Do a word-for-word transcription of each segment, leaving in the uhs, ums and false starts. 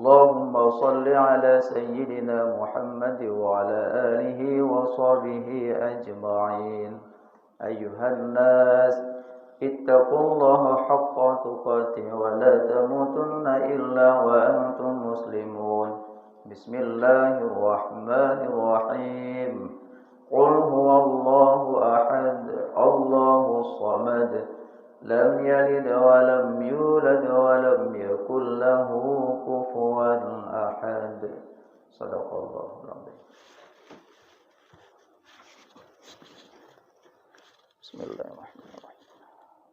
اللهم صل على سيدنا محمد وعلى آله وصحبه أجمعين. أيها الناس، اتقوا الله حق تقاته ولا تموتن إلا وأنتم مسلمون. بسم الله الرحمن الرحيم. قل هو الله أحد، الله الصمد، لم يلد ولم يولد ولم يكن له كفوا أحد. صدق الله العظيم. بسم الله الرحمن الرحيم.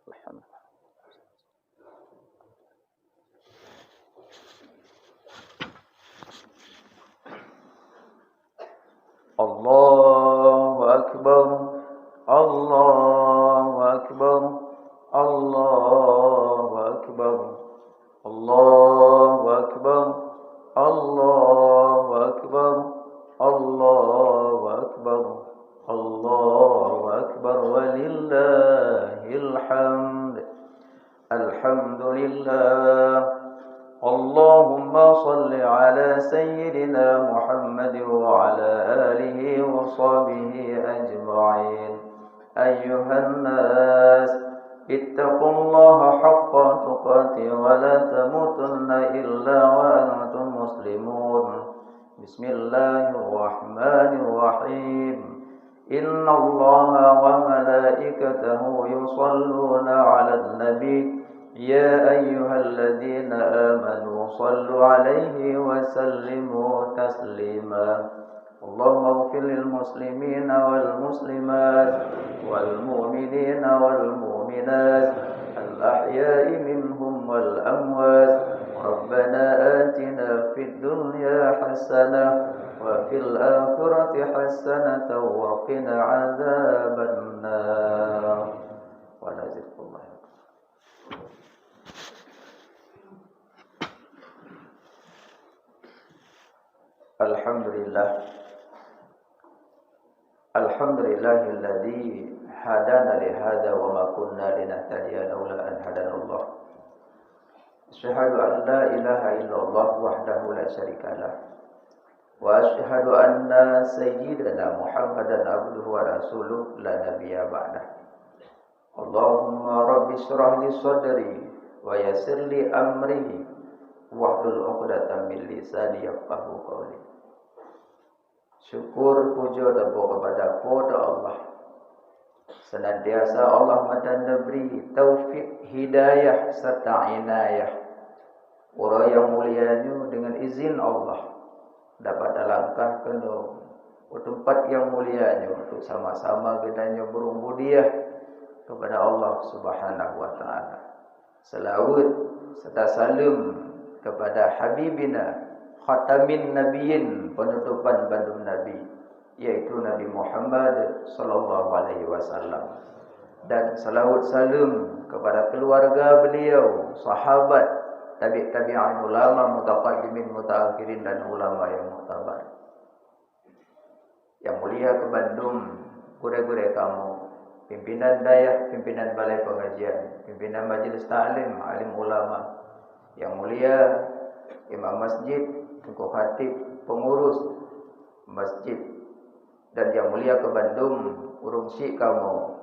الحمد لله. الله أكبر، الله أكبر، الله أكبر، الله أكبر، الله أكبر، الله أكبر، الله أكبر، ولله الحمد. الحمد لله. اللهم صل على سيدنا محمد وعلى آله وصحبه أجمعين. أيها الناس، اتقوا الله حق تقاته ولا تموتن إلا وأنتم مسلمون. بسم الله الرحمن الرحيم. إن الله وملائكته يصلون على النبي، يا أيها الذين آمنوا صلوا عليه وسلموا تسليما. اللهم اغفر للمسلمين والمسلمات والمؤمنين والمؤمنات الأحياء منهم والأموات. ربنا آتنا في الدنيا حسنة وفي الآخرة حسنة وقنا عذاب النار. ولا يزدكم الله. الحمد لله. الحمد لله الذي هدانا لهذا وما كنا لنهتدي لولا أن هدانا الله. أشهد أن لا إله إلا الله وحده لا شريك له. وأشهد أن سيدنا محمدا عبده ورسوله لا نبي بعده. اللهم رب اشرح لي صدري ويسر لي أمري واحلل عقدة من لساني يفقهوا قولي. Syukur pujoe teuboh keupada Po teu Allah. Seunantiasa Allah meutan neubri taufik, hidayah, serta inayah. Uroe nyang mulia nyoe deungon izin Allah dapat talangkah keunoe u teumpat nyang mulia nyoe untuk sama-sama geutanyoe beurububiyah keupada Allah Subhanahu wa Ta'ala. Seulaweuet serta saleuem keupada Habibina Khatamin Nabiyyin, penutupan bandum nabi, yaitu Nabi Muhammad sallallahu alaihi wasallam. Dan seulaweuet saleuem keupada keuluwarga beliau, sahabat, tabi' tabi'in, ulama, mutaqaddimin, mutaakhirin, dan ulama nyang muktabar. Nyang mulia keu bandum gurée-gurée kamoe, pimpinan dayah, pimpinan balai pengajian, pimpinan majelis taklim, alim ulama. Nyang mulia imam masjid, teungku khatib, pengurus masjid, dan nyang mulia keu bandum ureuëng syik kamoe,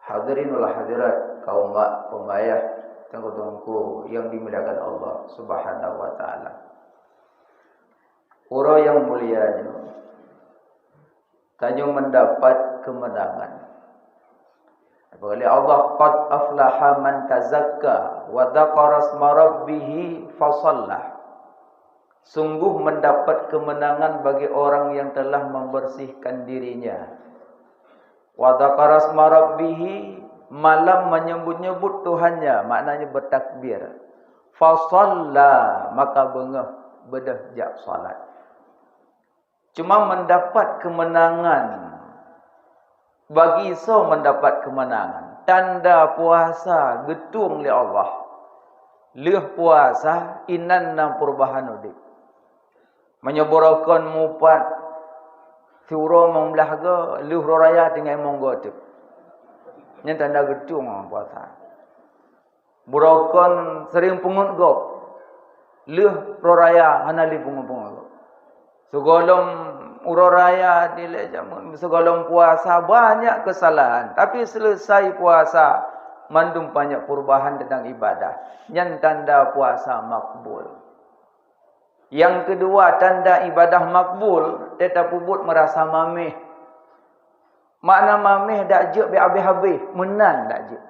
hadirin wal hadirat, kaum mak, kaum ayah, teungku-teungku nyang dimuliakan Allah Subhanahu wa Ta'ala. Uroe nyang mulia nyoe, tanyoe meudapat keumeunangan. Apabila Allah, "Qad aflaha man tazakka wa dzakara isma rabbih fa shalla." Sungguh mendapat kemenangan bagi orang yang telah membersihkan dirinya. "Wa dzakara isma rabbih," malam menyebut-nyebut Tuhannya, maknanya bertakbir. "Fa shalla," maka beungéh, beudôh jak salat. Cuma mendapat kemenangan. Bagi soe mendapat kemenangan? Tanda puasa geutueng lé Allah. Lheueh puasa, inan na perubahan udeb. Meunyoe beurokon mupat siuroe limong blaih goe, lheueh uroe raya tinggai limong goe teuk. Nyan tanda geutueng puasa. Beurokon sering peungeut gob. Lheueh uroe raya hana lé pungo-pungo. Sigohlom uroe raya dilèe jameun, sigohlom puasa banyak kesalahan, tapi selesai puasa mandum banyak perubahan tentang ibadah. Nyan tanda puasa makbul. Yang kedua, tanda ibadah makbul, teutabeubuet meurasa maméh. Makna maméh dak jeuet bèk habéh-habéh, meunan dak jeuet.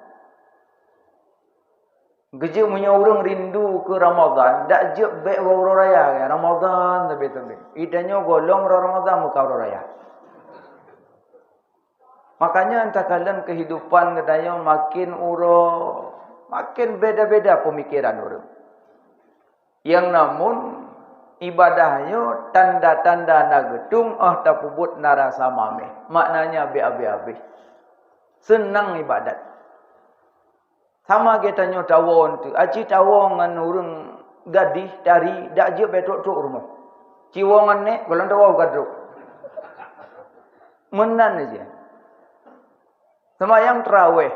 Geujeuet meunyoe ureuëng rindu keu Ramadan, dak jeuet bèk uroe-uroe raya, Ramadan sabe-sabe. Ih, tanyoe gohlom uroe Ramadan meuka uroe raya. Makanya takalon kehidupan geutanyoe makin uroe, makin beda-beda pemikiran ureuëng. Yang namun ibadah nyoe tanda-tanda na geutung óh tapeubuet na rasa maméh. Maknanya bèk habéh-habéh. Seunang ibadat. Sama geutanyoe tawong tu, aci tawong ngon ureuëng gadih tari dak jeuet bèk trok-trok rumoh. Ciwong ngon nék, gohlom tawong gadrok. Meunan aja. Seumayang tarawih,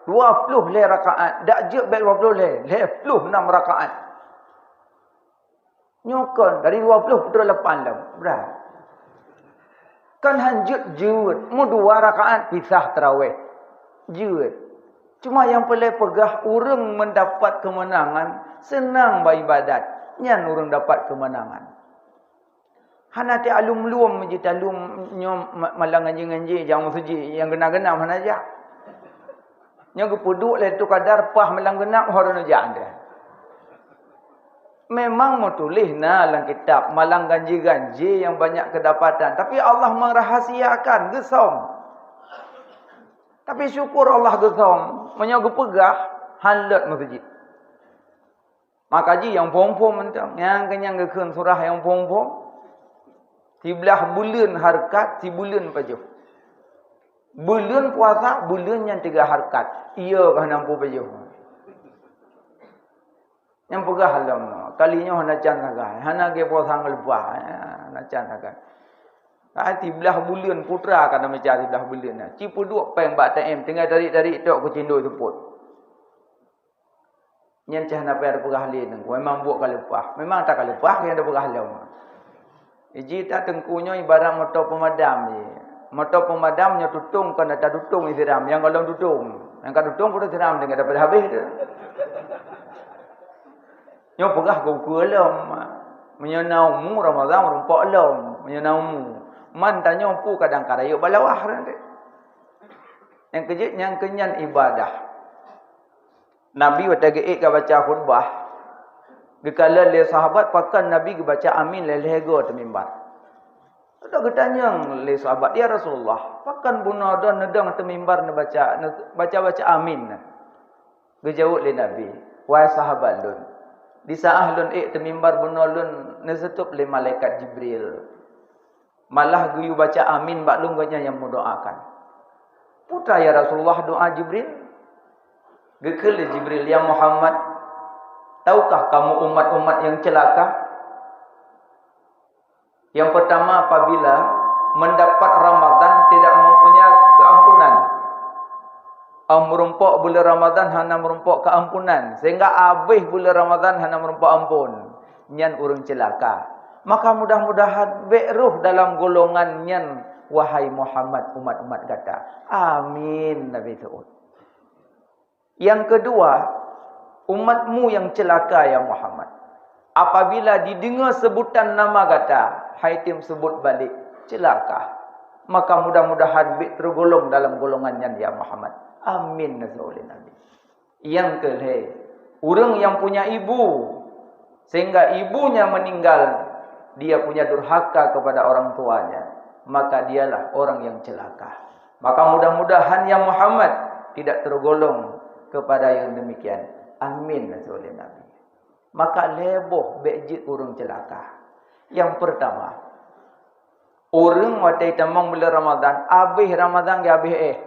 dua ploh lhèe rakaat, dak jeuet bèk dua ploh lhèe, lhèe ploh nam rakaat. Nyoe kon dari dua ploh peutrok lapan lom, brat. Kan han jeuet-jeuet, meudua rakaat pisah tarawih. Jeuet. Cuma nyang peureulèe peugah ureuëng meudapat keumeunangan, seunang bak ibadat, nyan ureuëng dapat keumeunangan. Hana teu alum-lum jih talum nyoe ma-, malam ganji-ganji nyang meuseujid nyang geunak-geunak hana jak. Nyoe geupeuduek lé tu kadar paih malam geunak ho droeneuh jak deh. Memang meutuléh na lam kitab malam ganji-ganji nyang banyak keudapatan, tapi Allah meurahasiakan geusöm. Tapi syukur Allah geusöm, meunyoe geupeugah han lôt meuseujid. Maka jih nyang phom-phom mantong. Nyang keunyan geukheun surah nyang phom-phom. Siblah buleuen hareukat, sibuleuen pajoh. Buleuen puasa, buleuen nyan teuga hareukat. Iya ka hana mampu pajoh. Nyang peugah lom, kali nyoe hana can sagai. Hana geupuasa ngon leupah. Ya, hana can sagai. Ka siblah buleuen putra ka na meucah siblah buleuen. Ci peuduek péng bak A T M, tinggai tarék-tarék tok keucindoi seupôt. Nyan cah na payah tapeugah lé teungku, memang buet ka leupah. Memang ta ka leupah nyang tapeugah lom. Iji ta teungku nyoe ibarat moto peumadam jih. Moto peumadam nyoe tutong kon ata tutong isiram, nyang gohlom tutong. Nyang ka tutong pun siram deungon daripada habéh tu. Nyoe peugah geukeue lom. Meunyoe na umu Ramadhan meurumpok lom. Meunyoe na umu. Man tanyoe pu kadang ka rayeuk bak lawah nanti. Nyang keujeuet nyang keunyan ibadah. Nabi watée geuék ka baca khutbah, geukalon lé sahabat pakon Nabi geubaca amin lhée-lhée goe teumimbar. Laju geutanyong lé sahabat, "Ya Rasulullah, pakon bunoe droe neudong teumimbar neubaca, baca-baca amin?" Geujaweueb lé Nabi, "Wahai sahabat lôn, di saát lôn ék teumimbar bunoe lôn neuseutôb lé malaikat Jibril." Malah geuyue baca amin bak lôn gobnyan nyang meudoakan. "Peue teuma ya Rasulullah doa Jibril?" Geukheun lé Jibril, "Ya Muhammad, tahukah kamu umat-umat yang celaka? Yang pertama, apabila mendapat Ramadan tidak mempunyai keampunan. Óh meurumpok buleuen Ramadan hana meurumpok keampunan, sehingga abéh buleuen Ramadan hana meurumpok ampon. Nyan ureuëng ceulaka. Maka mudah-mudahan bék rhoh dalam golongan nyan, wahai Muhammad, umat-umat gata." Amin, Nabi seuôt. Yang kedua, umatmu yang celaka, ya Muhammad. Apabila didengar sebutan nama gata, hai tem sebut balik, celaka. Maka mudah-mudahan bék tergolong dalam golongan nyan, ya Muhammad. Amin, nasrul Nabi. Yang kelhée, ureuëng yang punya ibu, sehingga ibunya meninggal, dia punya durhaka kepada orang tuanya, maka dialah orang yang celaka. Maka mudah-mudahan ya Muhammad tidak tergolong kepada yang demikian. Amin, nasrul Nabi. Maka lhée boh bék jeuet ureuëng ceulaka. Yang pertama, ureuëng watée tamong buleuen Ramadan, abéh Ramadan geuabéh éh.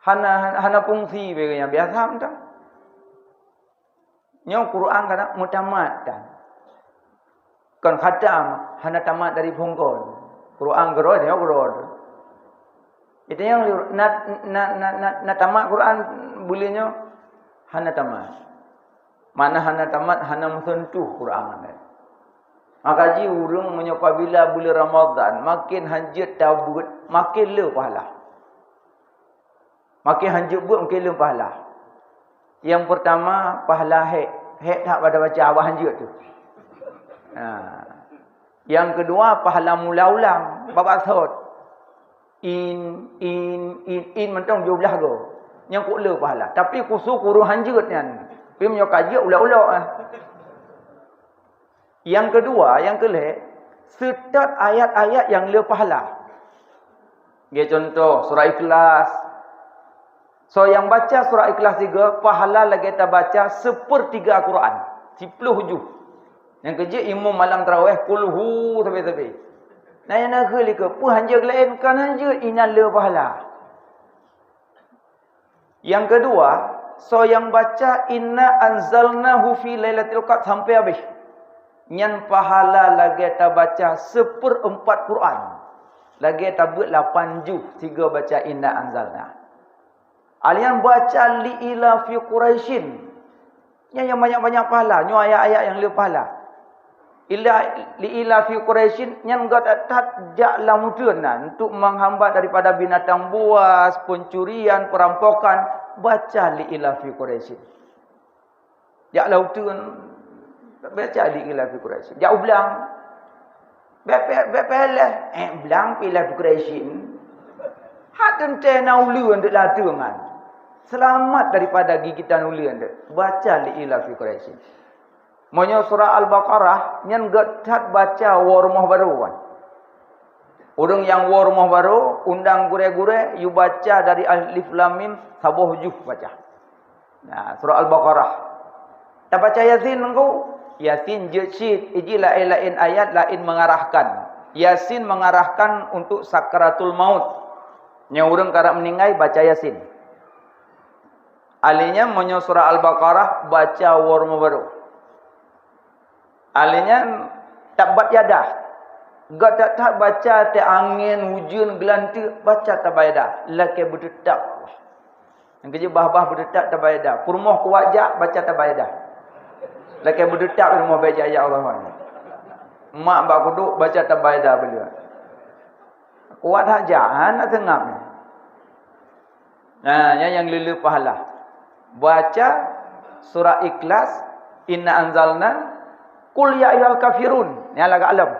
Hana, hana, hana fungsi bagi nyang biasa mantong. Nyoe Quran kana meutamat tan. Kon khatam, hana tamat dari phungkon. Quran keudroe, nyoe keudroe. Itu nyang na, na, na, na, na tamat Quran buleuen nyoe hana tamat. Mana hana tamat, hana meuseuntuh Quran. Maka jih ureuëng meunyoe pabila buleuen Ramadhan, maken hanjeuet tabeuet, maken le pahala. Maken hanjeuet beuet, maken le pahala. Nyang peurtama, pahala hék. Hék that pada baca awak hanjeuet tu. Ha. Nyang keudua, pahala mula ulang, babak sot. In, in, in, in mantong jublah go. Nyang kok le pahala. Tapi khusu kureueng hanjeuet nyan. Tapi meunyoe ka jeuet ulok-ulok ah. Nyang keudua, nyang keulhée, seutôt ayat-ayat nyang le pahala. Lagée contoh, surah Ikhlas. Soe nyang baca surah Ikhlas tiga, pahala lagée tabaca seupeurtiga Quran, siploh juh. Nyang keujeuet imum malam tarawéh, kulhu sabe-sabe. Nah, nyang na kheun lé keu, peue hanjeuet laén, kan hanjeuet inan le pahala. Nyang keudua, soe nyang baca inna anzalnahu fi lailatul qadr sampai habéh, nyan pahala lagée tabaca seupeurempat Quran. Lagée tabeuet lapan juh sigoe baca inna anzalna. Alian baca li ila fi Quraisyin. Nyan nyang banyak-banyak pahala, nyoe ayat-ayat nyang le pahala. Ila, li ila fi Quraisyin, nyan göt that-that jak lam uteuen na untuk menghambat daripada binatang buas, pencurian, perampokan. Baca li ila fi Quraisyin. Jak lam uteuen, baca li ila fi Quraisyin. Jak u blang, bèk pé-, bèk pé lheueh, eh, blang pih ila fi Quraisyin. Hat teuntèe na uleuen deuk lam uteuen nyan. Seulamat daripada gigitan uleuen deuk. Baca li ila fi Quraisyin. Meunyoe surah Al-Baqarah, nyan göt that baca woe rumoh barô. Ureuëng nyang woe rumoh barô, undang gurée-gurée, yue baca dari Alif Lam Mim, saboh juh baca. Nah, surah Al-Baqarah. Tabaca Yasin ngon ku? Yasin jeuet cit, iji laén-laén ayat laén mengarahkan. Yasin mengarahkan untuk sakaratul maut. Nyang ureuëng karab meuninggai baca Yasin. Alèh nyan meunyoe surah Al-Baqarah baca woe rumoh barô. Alèh nyan tabbat yadah. Göt that-that baca teuh angén, ujeuen, geulanteuk, baca tabbat yadah. Lakèe beuteutab. Nyang keujeuet bah-bah beuteutab tabbat yadah. Peurumoh kuat jak, baca tabbat yadah. Lakèe beuteutab rumoh bèk jak, ya Allah. Mak bak kuduk, baca tabbat yadah beuliau. Kuat that jak, hana seungab. Nah, nyan nyang le-le pahala. Baca surah Ikhlas, Inna Anzalna, Qul Ya Ayyuhal Kafirun. Nyan lagak lom.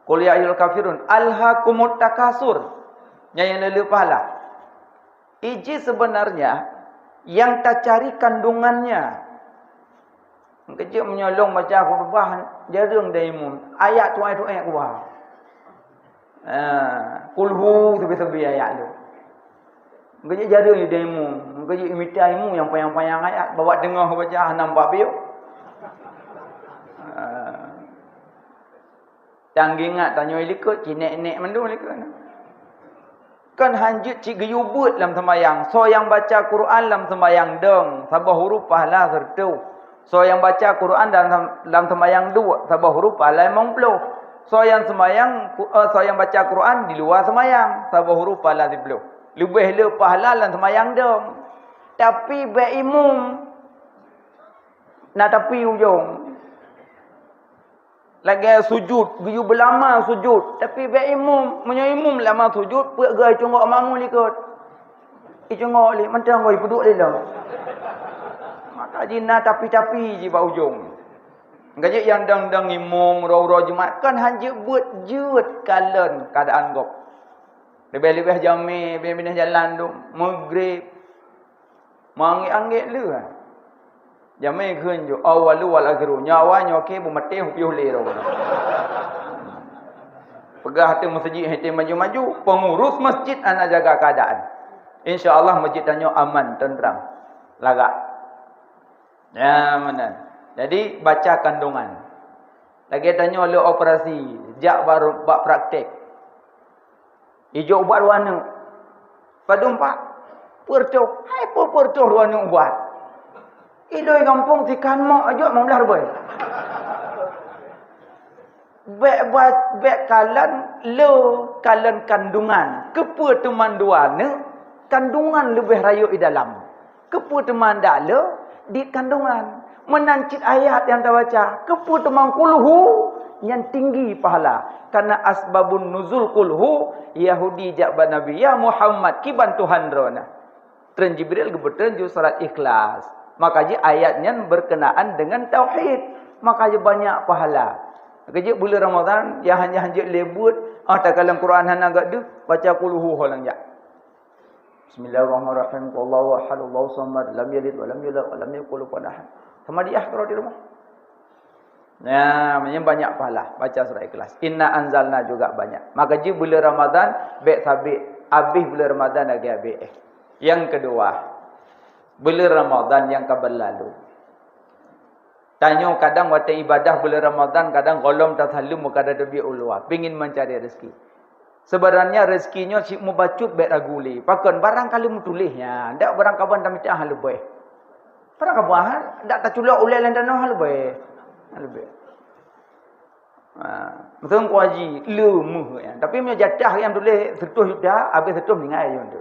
Qul Ya Ayyuhal Kafirun. Alhakumut Takasur. Nyan nyang le-le pahala. Iji sebenarnya nyang tacari kandungannya. Keujeuet meunyoe lôn baca khutbah, jareueng daimun. Ayat tuai-tuai kuah. Ah, kulhu teubi-teubi ayat tu. Keujeuet jareueng daimun. Keujeuet mita ilmu nyang panyang-panyang ayat. Bak teungoh baca hana empat biôh. Ah. Tangingat tanyoe likot, ci nek-nek mandum likot. Kan hanjeuet cit geuyue beuet lam seumayang. Soe nyang baca Quran lam seumayang dong, saboh huruf pahala sireutoh. Soe nyang baca Quran dalam, lam seumayang duek, saboh huruf pahala limong ploh. Soe nyang seumayang, eh, soe nyang baca Quran di luwa seumayang, saboh huruf pahala siploh. Leubeh le pahala lam seumayang dong. Tapi bèk imum. Na tapi ujong. Lagèe sujud, geuyue beulama sujud, tapi bèk imum. Meunyoe imum lama sujud, peuet geuh icungok mamu likot. Icungok lé, mantong geuh ipeuduek lé lom. Maka jih na tapi-tapi jih bak ujong. Keujeuet nyang dang-dang imum, uroe-uroe Jumat, kan hanjeuet beuet jeuet kalon keuadaan gob. Leubeh-leubeh jamé, binéh-binéh jalan tu, Maghrib. Meuanggét-anggét le. Jamé kheun ju, awwalu wal akhiru. Nyoe awai, nyoe akhé, beumaté, piôh lé droe. Peugah ateueh meuseujid, hana maju-maju, pengurus masjid hana jaga keadaan. Insya Allah, masjid tanyoe aman, tentram, lagak. Ya, meunan. Jadi, baca kandungan. Lagèe tanyoe le operasi, jak baru bak praktek. Ijok ubat dua aneuk. Padum pak? Peureutoh. Hai peue peureutoh dua aneuk ubat? Iloi gampông sikan mok ijok limong blaih ribèe. Bèk ba-, bèk kalon le, kalon kandungan. Keupeue teuma dua aneuk, kandungan leubeh rayeuk di dalam. Keupeue teuma dak le, di kandungan. Meunan cit ayat nyang tabaca, keupeue teuma kulhu nyan tinggi pahala. Karena asbabun nuzul kulhu, Yahudi jak bak Nabi, "Ya Muhammad, kiban Tuhan droe na?" Treun Jibril geupeutreun ju surat Ikhlas. Maka jih ayat nyan berkenaan dengan tauhid. Maka jih banyak pahala. Maka jih buleuen Ramadan, nyang hana hanjeuet lé buet, ah, takalon Quran hana gak deuh, baca kulhu ho lam jak. Bismillahirrahmanirrahim. Qul huwallahu ahad, Allahu samad, lam yalid wa lam yulad wa lam yakul lahu kufuwan ahad. Sama diah kalau di rumah. Nah, meunyo banyak pahala baca surah Ikhlas. Inna anzalna juga banyak. Maka jih buleuen Ramadan bèk sabé, abéh buleuen Ramadan lagèe abéh. Yang kedua, buleuen Ramadan nyang ka berlalu. Tanyoe kadang watèe ibadah buleuen Ramadan, kadang gohlom tasaleuem, kadang teubiet u luwa, pingin mencari rezeki. Sebenarnya rezeki nyoe cit mubacut bèk ragu lé. Pakon? Barang ka lheueh meutuléh nyan, dak barang kaban tamita hana leubeh. Barang kaban, dak taculok ulèe lam tanoh hana leubeh. Hana leubeh. Ha, meuteumèe ku haji, le meuh nyan. Tapi meunyoe jatah nyang tuléh seratus juta, abéh seratus meuninggai nyan tu.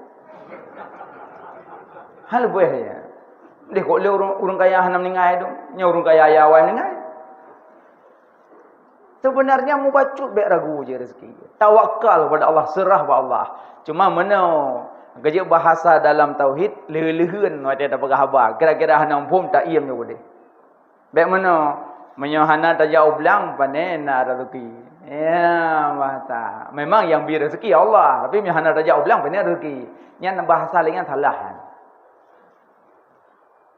Hana leubeh nyan. Deh kok le ureueng, ureueng kaya hana meuninggai tu. Nyoe ureueng kaya ya awai meuninggai. Sebenarnya mubacut bèk ragu jih rezeki. Tawakal kepada Allah, serah bak Allah. Cuma meunoe, keujeuet bahasa dalam tauhid, leuheun-leuheun watèe tapeugah haba. Kira-kira hana muphom, taiem nyoe udeh. Bèk meunoe, meunyoe hana tajak u blang, pané na rezeki. Ya, bahasa. Memang nyang bi rezeki Allah, tapi meunyoe hana tajak u blang, pané rezeki. Nyan bahasa lé nyan salah.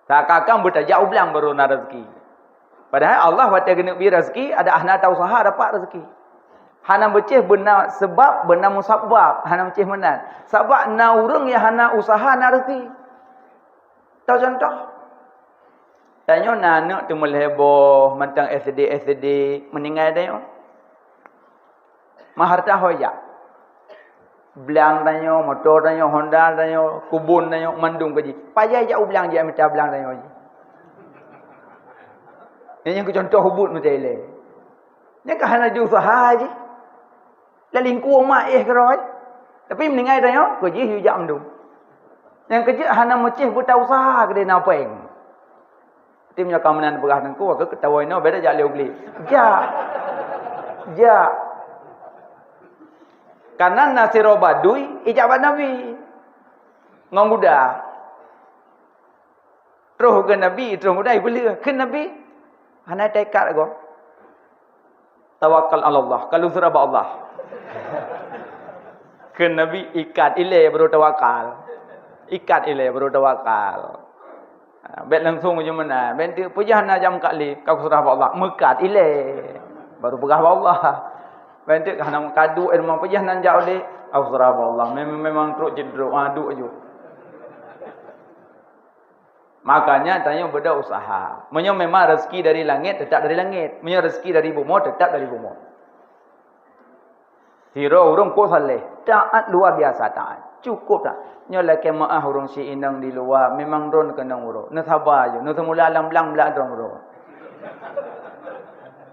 Seakan-akan beutajak u blang baru na rezeki. Padahai Allah watèe geuneuk bi rezeki, adak hana tausaha dapat rezeki. Hana meucéh beuna seubab, beuna musabab, hana meucéh meunan. Sabab na ureueng nyang hana usaha na rezeki. Tau contoh? Tanyoe na aneuk teumeuleubeh boh mantong S D, S D, meuninggai tanyoe. Meuhareuta ho jak. Blang tanyoe, moto tanyoe, Honda tanyoe, kubon tanyoe, mandum ka jih. Pajan jak u blang jimita blang tanyoe jih. Nyan nyang keu contoh ubit meutai ilèe. Nyan ka hana jiusaha jih. Lalingku mak éh keudroe. Tapi meuninggai tanyoe, keu jih yue jak mandum. Nyang keujeuet hana meucéh beutausaha keudéh na péng. Tapi meunyoe ka meunan peugah teungku, aku keutawa inoe, beda jak lé u glé. Jak. Jak. Kareuna na sidroe badui ijak bak Nabi ngon guda. Troh keu Nabi, troh guda ipeuleueh. Kheun Nabi, "Hana taikat goe." Tawakal 'alallah, kalu surah bak Allah. Kheun Nabi, "Ikat ilèe baru tawakal. Ikat ilèe baru tawakal." Ha, bèk langsung jeuet meunan. Bèk enteuk peujah na jam kat lé, ka surah bak Allah. Meukat ilèe. Baru peugah bak Allah. Bèk enteuk ka hana meukat duek, eh, memang peujah na jak lé, ka surah bak Allah. Memang, memang trok jidrok, ha, duek ju. Makanya tanyoe beudoh usaha. Meunyoe memang rezeki dari langit, tetap dari langit. Meunyoe rezeki dari bumoe, tetap dari bumoe. Sidroe ureueng kok saleh, taat luar biasa taat. Cukup taat. Nyoe lakèe meu'ah ureueng si inong di luwa, memang droen keunong uroe. Neusaba ju, neuseumula lam blang blang droen uroe.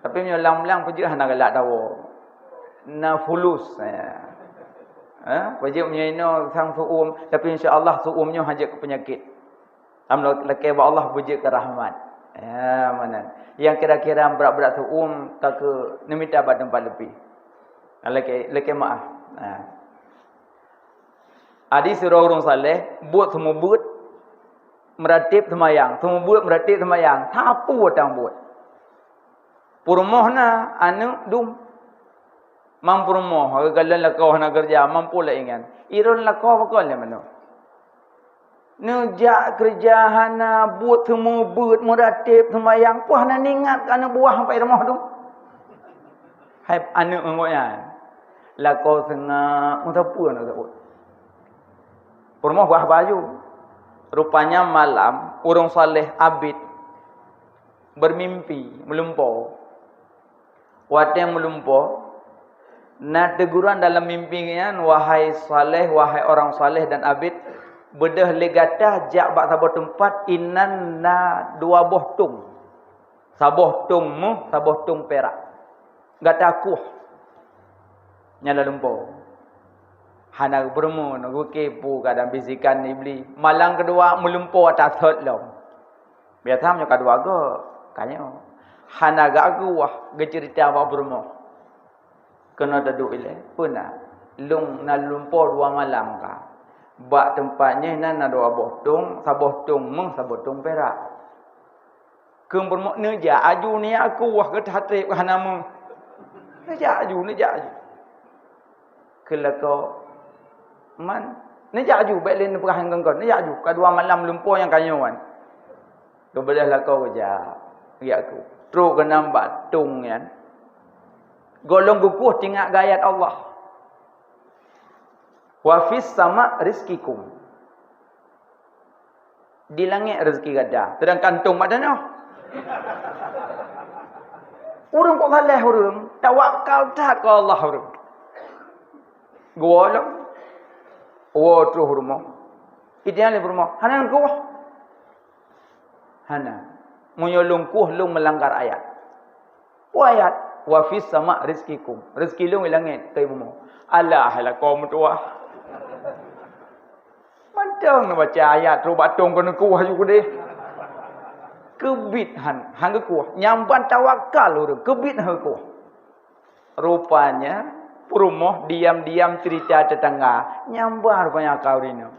Tapi meunyoe lam blang peujeuet hana galak tawoe. Na fulus, ya. Ha? Peujeuet meunyoe inoe sang su'um, tapi insya Allah su'um nyoe hana jeuet keu peunyakit. Alhamdulillah, lakèe bak Allah beujeuet keu rahmat. Ya, meunan. Nyang kira-kira brat-brat su'um ka keu neumita bak teumpat leupie. Lakèe, lakèe meu'ah. Ha. Adi sidroe ureueng saleh, buet seumeubeuet, meuratéb seumayang. Seumeubeuet, meuratéb seumayang. Sapeue watang buet? Peurumoh na, aneuk dum. Mam peurumoh, geukalon lakoe hana keureuja, mampu lé ingat. Iron lakoe pakon lé manoe. Neujak keureuja hana, buet seumeubeuet, meuratéb, seumayang, peue hana ingat keu aneuk buah sampai rumoh tu. Hai aneuk ngon gobnyan. Lakoe seungab, meusapeue na sapeue. Peurumoh bah baju. Rupanya malam, ureueng saleh abit bermimpi, meulumpoe. Watèe meulumpoe, na teuguran dalam mimpi nyan, "Wahai saleh, wahai orang saleh dan abid, beudôh lé gata jak bak saboh teumpat, inan na dua boh tong. Saboh tong méuh, saboh tong pirak. Gata kueh." Nyan lam lumpoe. Hana geupeurumoh, na geukeupeu kadang bisikan Iblih. Malam keudua meulumpoe tasot lom. Biasa meunyoe ka dua go, ka nyoe. Hana geuguah geuceurita bak peurumoh. Keunoe taduek ilée, peue na? Lôn na lumpoe dua malam ka. Bak teumpat nyoe na, na dua boh tong, saboh tong méuh, saboh tong pirak. Keu peurumoh neujak aju, neujak kuah, geuh that treb hana méuh. Neujak aju, neujak aju. Keu lakoe, "Man, neujak aju, bék lé neupeugah ngon kon, neujak aju, ka dua malam lumpoe nyang ka nyoe nyan." Geubeudôh lakoe geujak, geujak kuah. Trok keunan bak tong nyan. Gohlom geukuah teuingat geuayat Allah. "Wa fis sama rizqikum." Di langét rezeki gata, seudangkan tong bak tanyoe. Ureuëng kok saleh ureuëng, tawakal that keu Allah ureuëng. Geuwoe lom, woe troh rumoh. Ideal lé peurumoh, hana kuah. Hana. Meunyoe lôn kuah, lôn meulanggar ayat. Peue ayat, "Wa fis sama rizqikum." Rezeki lôn di langét, keu ibu mo. Alah, lakoe meutuwah. Mantong neubaca ayat, trok bak tong keuneuk kuah ju keudeh. Keubiet han, han geukuah. Nyang ban tawakal ureuëng, keubiet han geukuah. Rupanya, peurumoh diam-diam cerita tetangga. Nyang ban rupanya ka ureuëng inong.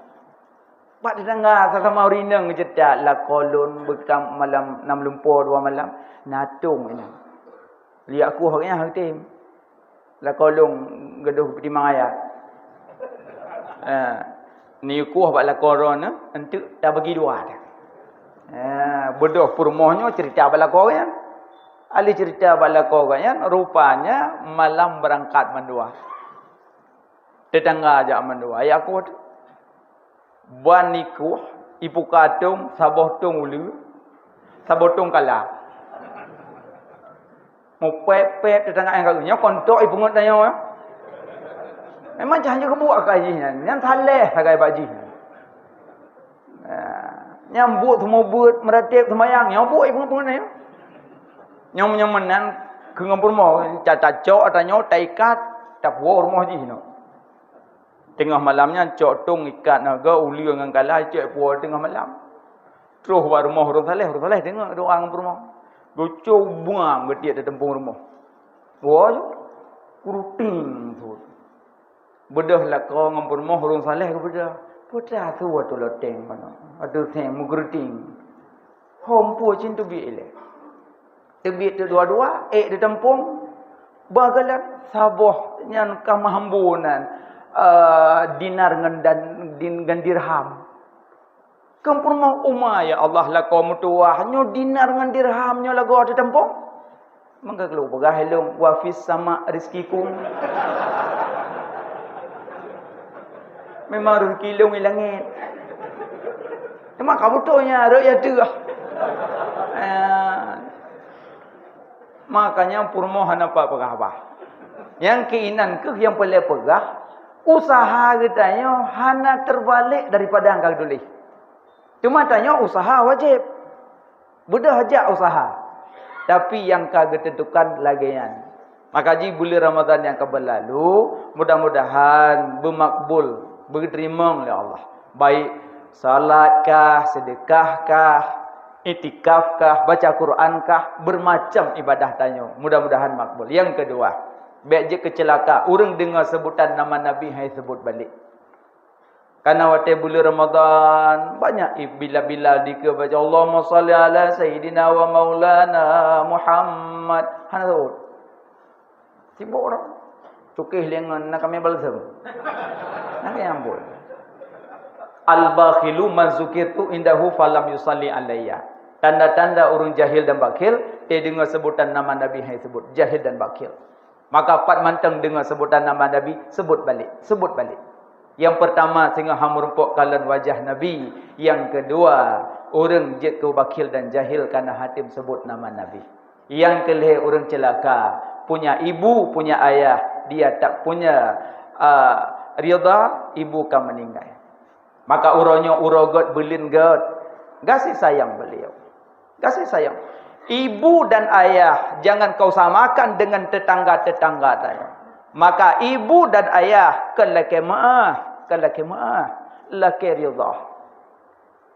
Bak tetangga sama-sama ureuëng inong geucetak, "Lakoe lôn beukam malam nam lumpoe dua malam, na tong inong." Liak kuah nyan heutem. Lakoe lôn geudoh peutimang ayat. Ha, neuyue kuah bak lakoe droeneuh, enteuk tabagi dua dah. Ha, beudôh peurumoh nyoe cerita bak lakoe nyan. Ahli cerita bak lakoe nyan, rupanya malam beurangkat mandua. Tetangga jak mandua, ya kuah tu. Ban ikueh, ipuka tong, saboh tong uleue, saboh tong kala. Mupék-pék teutangga nyang ka nyoe kontok ipeungeut tanyoe. Memang cah nyoe keubuek akai jih nyan, nyan saleh sagai bak jih. Nyan buet seumeubeuet, meuratéb seumayang, nyoe buet ipeungeut-peungeut nyoe. Nyoe meunyoe meunan keu ngon peurumoh, ca tacok ata nyoe taikat, tapuwoe rumoh jih nyoe. Teungoh malam nyan cok tong ikat naga uleue ngon kala cok puwoe teungoh malam. Troh bak rumoh ureuëng saleh, ureuëng saleh deungoe doa ngon peurumoh. Geucok buang geutiek di teumpông rumoh. Woe, kuruting thot. Beudôh lakoe ngon peurumoh ureuëng saleh geubeudôh. Peue teuh atu loteng manoe. Atu seng meugeureuting. Hom peue cit teubiet ilée. Teubiet teudua-dua, ék di teumpông. Bagalan saboh nyan ka meuhambo nan, eh, dinar ngon dan, din-, ngon dirham. Keu peurumoh uma, ya Allah, lakoe meutuwah, nyoe dinar ngon dirham nyoe lagoe di teumpông. Maka lôn peugah ilôn, "Wa fis sama rizqikum." Memang rezeki lôn di langét. Cuma ka beutôi nyan, rot ya teuh. Ah. Makanya peurumoh hana pat peugah bah. Nyang keuinan keuh nyang peureulée peugah, usaha geutanyoe hana teubalek daripada nyang ka geutuléh. Cuma tanyoe usaha wajéb. Beudôh jak usaha, tapi nyang ka geuteuntukan lagée nyan. Maka jih buleuen Ramadhan nyang ka beulalu, mudah-mudahan beumakbul, beuteurimong lé Allah. Baik salat kah, seudeukah kah, iktikaf kah, baca Quran kah, beumacam ibadah tanyoe. Mudah-mudahan makbul. Nyang keudua, bék jeuet keuceulaka ureuëng deungoe seubutan nama Nabi han jiseubut balek. Kana watée buleuen Ramadhan, banyak i-, bilal-bilal dikeue baca, "Allahumma shalli ala sayyidina wa maulana Muhammad." Hana saut. Sibok orang. Cukéh lé ngon na kami balsem. Na kami ambon. "Al-bakhilu man zukirtu indahu falam yusalli alayya." Tanda-tanda ureuëng jahil dan bakhil, eh, deungoe seubutan nama Nabi han jiseubut. Jahil dan bakhil. Maka pat mantong deungoe seubutan nama Nabi, seubut balek, seubut balek. Nyang peurtama, singoh han meurumpok kalon wajah Nabi. Nyang keudua, ureuëng jeuet keu bakhil dan jahil kana han tem seubut nama Nabi. Nyang keulhée, ureuëng ceulaka, punya ibu, punya ayah, dia tak punya, ah, ridha, ibu ka meuninggai. Maka uroe nyoe uroe gét beuleuen gét, gaséh sayang beuliau. Gaséh sayang. Ibu dan ayah jangan kau samakan dengan tetangga-tetangga tanya. Maka ibu dan ayah keu lakée meuáh, keu lakée meuáh, lakée ridha.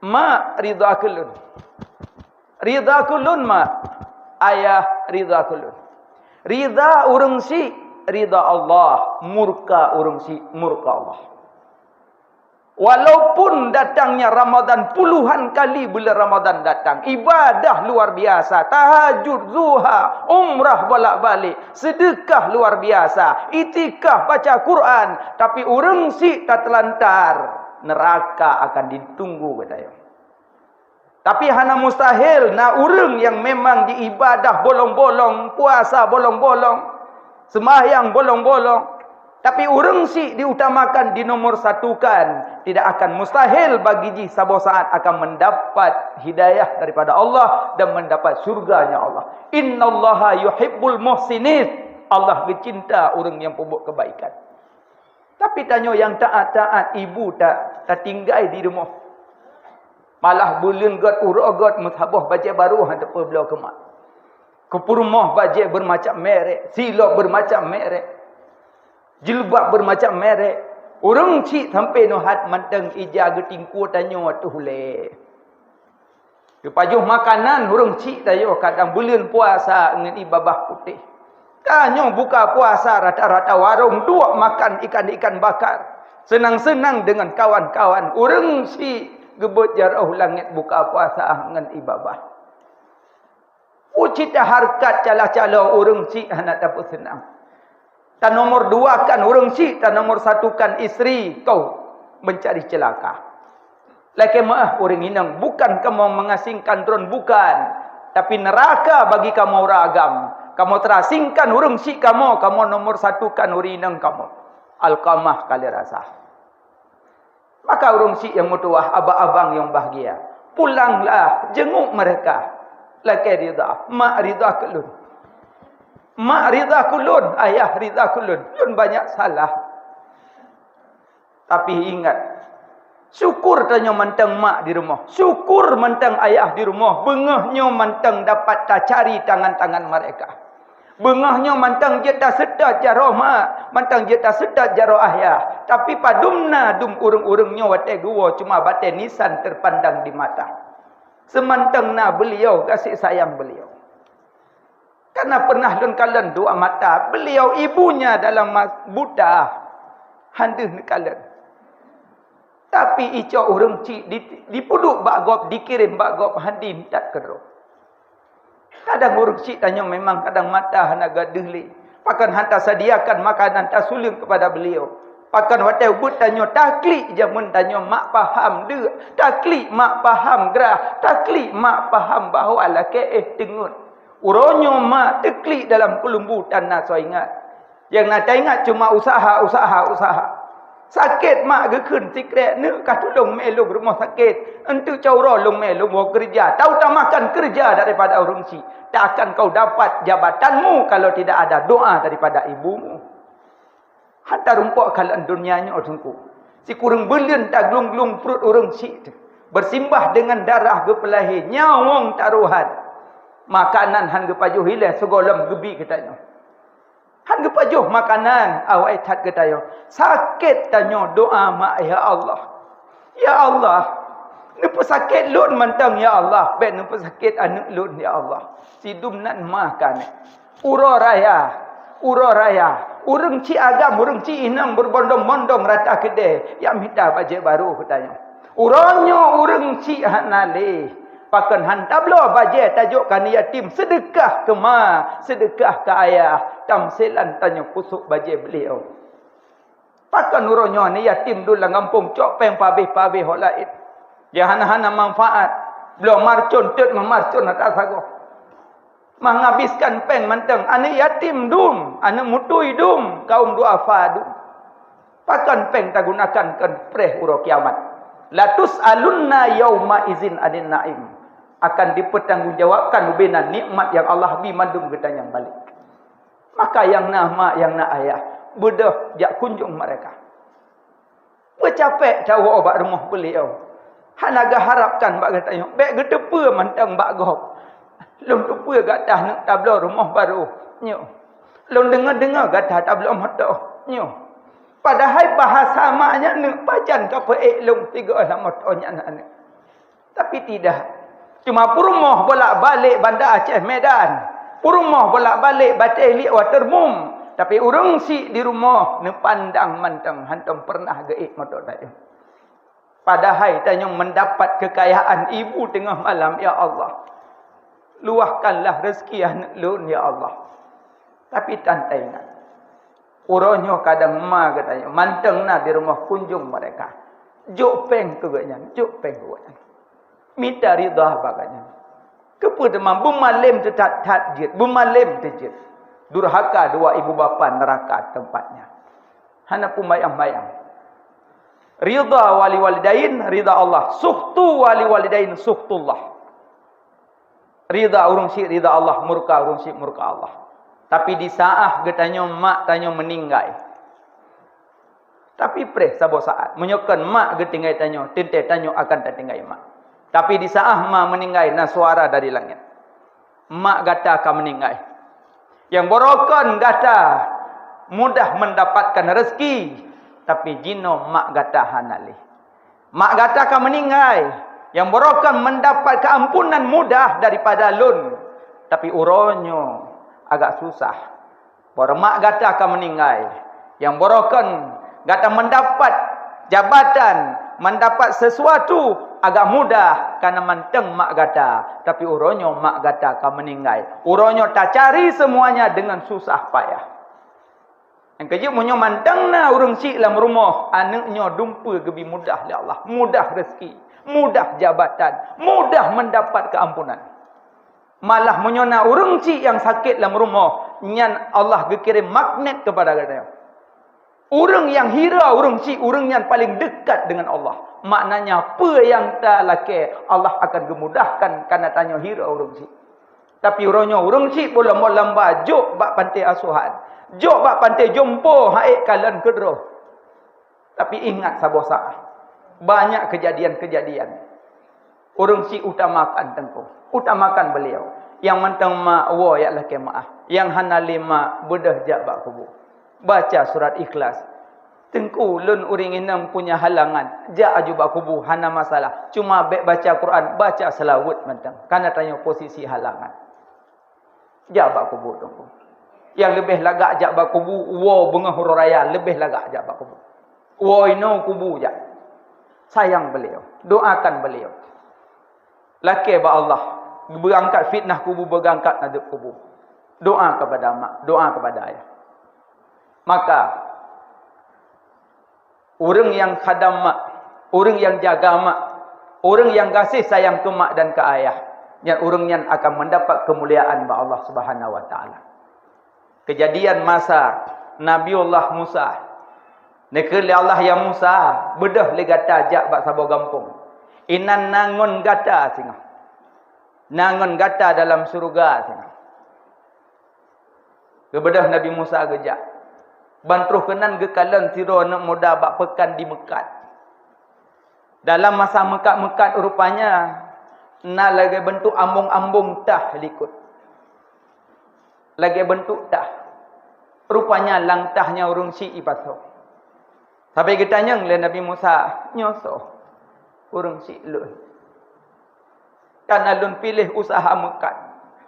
Mak, ridha keu lôn. Ridha keu lôn, mak, ayah, ridha keu lôn. Ridha ureuëng syiek, ridha Allah. Murka ureuëng syiek, murka Allah. Walaupun datangnya Ramadan, puluhan kali bulan Ramadan datang, ibadah luar biasa, tahajud, duha, umrah bolak-balik, sedekah luar biasa, itikaf, baca Quran, tapi ureuëng syiek ka teulantar, neraka akan ditunggu, kata nyoe. Tapi hana mustahil na ureuëng nyang memang jiibadah bolong-bolong, puasa bolong-bolong, seumahyang bolong-bolong, tapi ureuëng syiek diutamakan, di nomor satukan, tidak akan mustahil bagi jih saboh saat akan mendapat hidayah daripada Allah dan mendapat syurga-Nya Allah. Innallaha yuhibbul muhsinin. Allah geucinta ureuëng nyang peubuet kebaikan. Tapi tanyoe nyang taat-taat, ibu ta-, tatinggai di rumoh. Malah buleuen gét, uroe gét, meusaboh bajée barô han teupeubloe keu mak. Keu peurumoh bajée beureumacam merek, silop beureumacam merek, jilbab beureumacam merek. Ureuëng syiek sampoe nyoe hat mantong ija geutingkue tanyoe ateueh ulée. Geupajoh makanan ureuëng syiek tanyoe kadang buleuen puasa ngon ié babah putéh. Tanyoe buka puasa rata-rata warong duek makan ikan-ikan bakar. Seunang-seunang deungon kawan-kawan. Ureuëng syiek geubeuet jaroe langét buka puasa ngon ié babah. Peue cit hareukat cala-cala ureuëng syiek hana tapeuseunang. Ta nomor duakan ureuëng syiek, ta nomor satukan istri, kau mencari celaka. Lakée meuáh ureuëng inong, bukan kamoe mengasingkan droen, bukan. Tapi neraka bagi kamoe ureuëng agam. Kamoe terasingkan ureuëng syiek kamoe, kamoe nomor satukan ureuëng inong kamoe. Alqamah ka lheueh rasa. Maka ureuëng syiek nyang meutuwah, abang-abang nyang bahgia, pulanglah, jenguk mereka. Lakée ridha, mak ridha keu lôn. Mak ridha keu lôn, ayah ridha keu lôn. Lôn banyak salah. Tapi ingat, syukur tanyoe mantong mak di rumoh, syukur mantong ayah di rumoh, beungoh nyoe mantong dapat tacari tangan-tangan mereka. Beungoh nyoe mantong jeuet taseutôt jaroe mak, mantong jeuet taseutôt jaroe ayah. Tapi padum na dum ureuëng-ureuëng nyoe watée geuwoe cuma batée nisan terpandang di mata. Seumantong na beuliau, gaséh sayang beuliau. Karena pernah lôn kalon dua mata, beliau ibunya dalam ma-, buta, han deuh neukalon. Tapi icok ureuëng syiek di-, dipeuduek bak gob, dikirém bak gob, han deuh that keudroe. Kadang ureuëng syiek tanyoe memang kadang mata hana gadeuh lé. Pakon han tasadiakan makanan tasuleung kepada beliau. Pakon watée ubeut tanyoe taklik jameun tanyoe mak paham deuk, taklik mak paham grah, taklik mak paham bahwa lakée éh teungeut. Uroe nyoe mak teuklik dalam keulumbu tan na soe ingat. Nyang na taingat cuma usaha, usaha, usaha. Sakét mak geukheun sikrék neuk ka tulông mé lôn rumoh sakét. Enteuk cot uroe lôn mé lôn woe keureuja. Tautamakan keureuja daripada ureuëng syiek. Tak akan kau dapat jabatanmu kalau tidak ada doa daripada ibumu. Han tarumpok kalon donya nyoe teungku. Sikureueng buleuen taglung-glung pruet ureuëng syiek teuh. Bersimbah dengan darah geupeulahé nyawöng tarohan. Makanan han geupajoh ilée sigohlom geubi geutanyoe. Han geupajoh makanan awai that geutanyoe. Sakét tanyoe doa mak, "Ya Allah, ya Allah, neupeusakét lôn mantong ya Allah, bék neupeusakét aneuëk lôn ya Allah." Sidum nan mah ka aneuëk. Uroe raya, uroe raya, ureuëng syiek agam, ureuëng syiek inong berbondong-bondong rata keudée, jak mita bajée barô geutanyoe. Uroe nyoe ureuëng syiek hana lé, pakon han tabloe bajée tajok keu aneuëk yatim, seudeukah keu ma, seudeukah keu ayah, tamsilan tanyoe pusok bajée beuliau. Pakon uroe nyoe aneuëk yatim dum lam gampông cok péng pabéh-pabéh ho laén. Nyang hana-hana manfaat, bloe marcon teuk meumarcon atra sagoe. Menghabiskan péng mantong, aneuëk yatim dum, aneuëk mutui dum, kaum duafa dum. Pakon péng tagunakan keu preh uroe kiamat? "Latus'alunna yauma izin anin na'im." Akan dipertanggungjawabkan ubena nikmat nyang Allah bi mandum geutanyoe balek. Maka nyang na mak, nyang na ayah, beudôh jak kunjong mereka. Peucapek tawoe bak rumoh beuliau. Hana geuharapkan bak geutanyoe, bék geuteupeue mantong bak gob. Lôn teupeue gata neuk tabloe rumoh barô nyoe. Lôn deungoe-deungoe gata tabloe moto nyoe. Padahai bahasa mak nyan neuk pajan ka peuék lôn sigoe lam moto nyan aneuëk. Tapi tidak. Cuma peurumoh bolak-balik Banda Aceh Medan, peurumoh bolak-balik Batée Iliek Waterboom, tapi ureuëng syiek di rumoh neupandang mantong, hántom peureunah geuék moto tayue. Padahai tanyoe meudapat keukayaan ibu teungoh malam, "Ya Allah, luwahkanlah reuzeki aneuëk lôn, ya Allah." Tapi tan taingat, uroe nyoe kadang ma geutanyoe mantong na di rumoh kunjong mereka. Jok péng keu gobnyan, jok péng keu gobnyan. Mita ridha bak gobnyan. Keupeue teuma beumalem teuthat-that jeuet, beumalem teujeuet. Durhaka dua ibu bapa, neuraka teumpat nyan. Hana peumayang-mayang. Ridha wali walidain, ridha Allah. Sukhtu wali walidain, sukhtullah. Ridha ureuëng syiek, ridha Allah. Murka ureuëng syiek, murka Allah. Tapi di saat geutanyoe mak tanyoe meuninggai, tapi preh saboh saat, meunyoe kon mak geutinggai tanyoe, teuntée tanyoe akan tatinggai mak. Tapi di saat ma meuninggai, na suara dari langét, "Mak gata ka meuninggai." Nyang barokon gata mudah mendapatkan rezeki, tapi jinoe mak gata hana lé. Mak gata ka meuninggai, nyang barokon mendapat keampunan mudah daripada lôn, tapi uroe nyoe agak susah. Barô mak gata ka meuninggai, nyang barokon gata mendapat jabatan, mendapat sesuatu agak mudah, karena mantong mak gata, tapi uroe nyoe mak gata ka meuninggai. Uroe nyoe tacari semuanya dengan susah payah. Nyang keujeuet, meunyoe mantong na ureuëng syiek lam rumoh, aneuëk nyoe dumpeue geubi mudah lé Allah, mudah rezeki, mudah jabatan, mudah mendapat keampunan. Malah meunyoe na ureuëng syiek nyang sakét lam rumoh, nyan Allah geukirém magnet kepada gata. Ureuëng nyang hira ureuëng syiek, ureuëng nyan paling dekat dengan Allah. Maknanya, peue nyang talakée, Allah akan geumudahkan karena tanyoe hira ureuëng syiek. Tapi uroe nyoe ureuëng syiek bolom-bolom ba jok bak panti asuhan, jok bak panti jompo, han ék kalon keudroe. Tapi ingat saboh saat, banyak kejadian-kejadian. Ureuëng syiek utamakan teungku, utamakan beliau. Nyang mantong mak woe jak lakée meuáh, nyang hana lé mak beudôh jak bak kubu. Baca surat Ikhlas. "Teungku, lôn ureuëng inong punya halangan, jak aju bak kubu hana masalah. Cuma bék baca Quran, baca seulaweuet mantong, karena tanyoe posisi halangan." Jak bak kubu teungku. Nyang leubeh lagak jak bak kubu, woe beungoh uroe raya leubeh lagak jak bak kubu. Woe inoe kubu jak. Sayang beliau, doakan beliau. Lakée bak Allah, beuangkat fitnah kubu, beuangkat azab kubu. Doa kepada mak, doa kepada ayah. Maka, ureuëng nyang khadam mak, ureuëng nyang jaga mak, ureuëng nyang gaséh sayang keu mak dan keu ayah, nyan ureuëng nyan akan mendapat keumuliaan bak Allah Subhanahu wa Taala. Kejadian masa Nabiullah Musa. Neukheun lé Allah, "Ya Musa, beudôh lé gata jak bak saboh gampông. Inan na ngon gata singoh. Na ngon gata dalam syeuruga singoh." Geubeudôh Nabi Musa geujak. Ban troh keunan geukalon sidroe aneuëk muda bak peukan di meukat. Dalam masa meukat-meukat rupanya na lagée beuntuk ambong-ambong tah likot. Lagée beuntuk tah. Rupanya lam tah nyan ureuëng syiek ipasoe. Sabe geutanyong lé Nabi Musa, "Nyoe soe?" "Ureuëng syiek lôn. Karena lôn piléh usaha meukat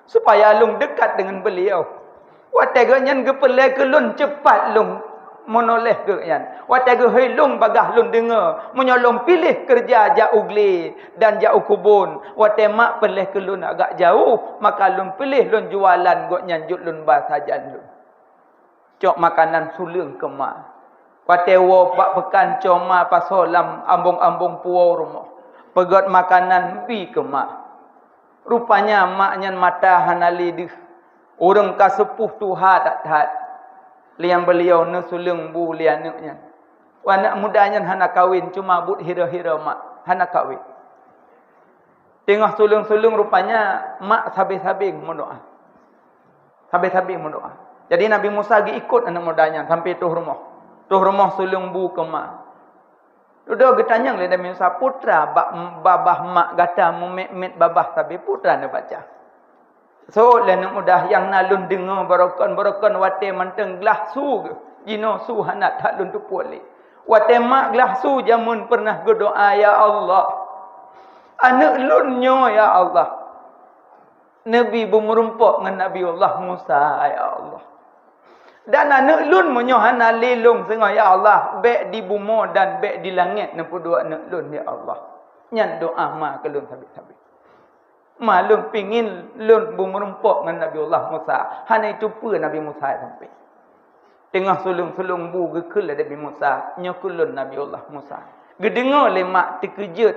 supaya lôn dekat dengan beliau. Watée gobnyan geupeulée keu lôn, ceupat lôn meunoléh gobnyan. Watée geuhôi lôn, bagaih lôn deungoe. Meunyoe lôn piléh keureuja jak u glé dan jak u keubon, watée mak peulée keu lôn agak jaweueb, maka lôn piléh lôn jualan gobnyan jok lôn ba sajan lôn." Cok makanan suleueng keu ma. Watée woe bak peukan, cok ma pasoe lam ambong-ambong puwoe rumoh. Peugét makanan bi keu ma. Rupanya mak nyan mata hana lé deuh. Ureuëng ka seupôh tuha that-that. Liang beuliau neusuleueng bu lé aneuëk nyan. Aneuëk muda nyan hana kawen, cuma buet hira-hira mak, hana kawen. Teungoh suleueng-suleueng rupanya mak sabe-sabe meudoá. Sabe-sabe meudoá. Jadi Nabi Musa geuikot aneuëk muda nyan sampai troh rumoh. Troh rumoh suleueng bu keu ma. Dudoe geutanyong lé Nabi Musa, "Peue teuma bak babah mak gata meumet-met babah sabe, peue teuma neubaca?" Sot lé aneuëk muda, nyang na lôn deungoe barokon-barokon watée mantong glaih su geuh, jinoe su hana that lôn teupeue lé. Watée mak glaih su jameun peureunah geudoá, "Ya Allah, Aneuëk lôn nyoe, ya Allah, neubi beumeurumpok ngon Nabi Allah Musa, ya Allah. Dan aneuëk lôn meunyoe hana lé lôn singoh, ya Allah, bék di bumoe dan bék di langét neupeuduek aneuëk lôn, ya Allah. Nyan doá ma keu lôn sabé-sabé. Ma lôn pingin lôn beumeurumpok ngon Nabi Allah Musa. Hana jiteupeue Nabi Musa sampai. Teungoh suleueng-suleueng bu geukheun lé Nabi Musa, "Nyoe keuh lôn Nabi Allah Musa." Geudeungoe lé mak teukeujot.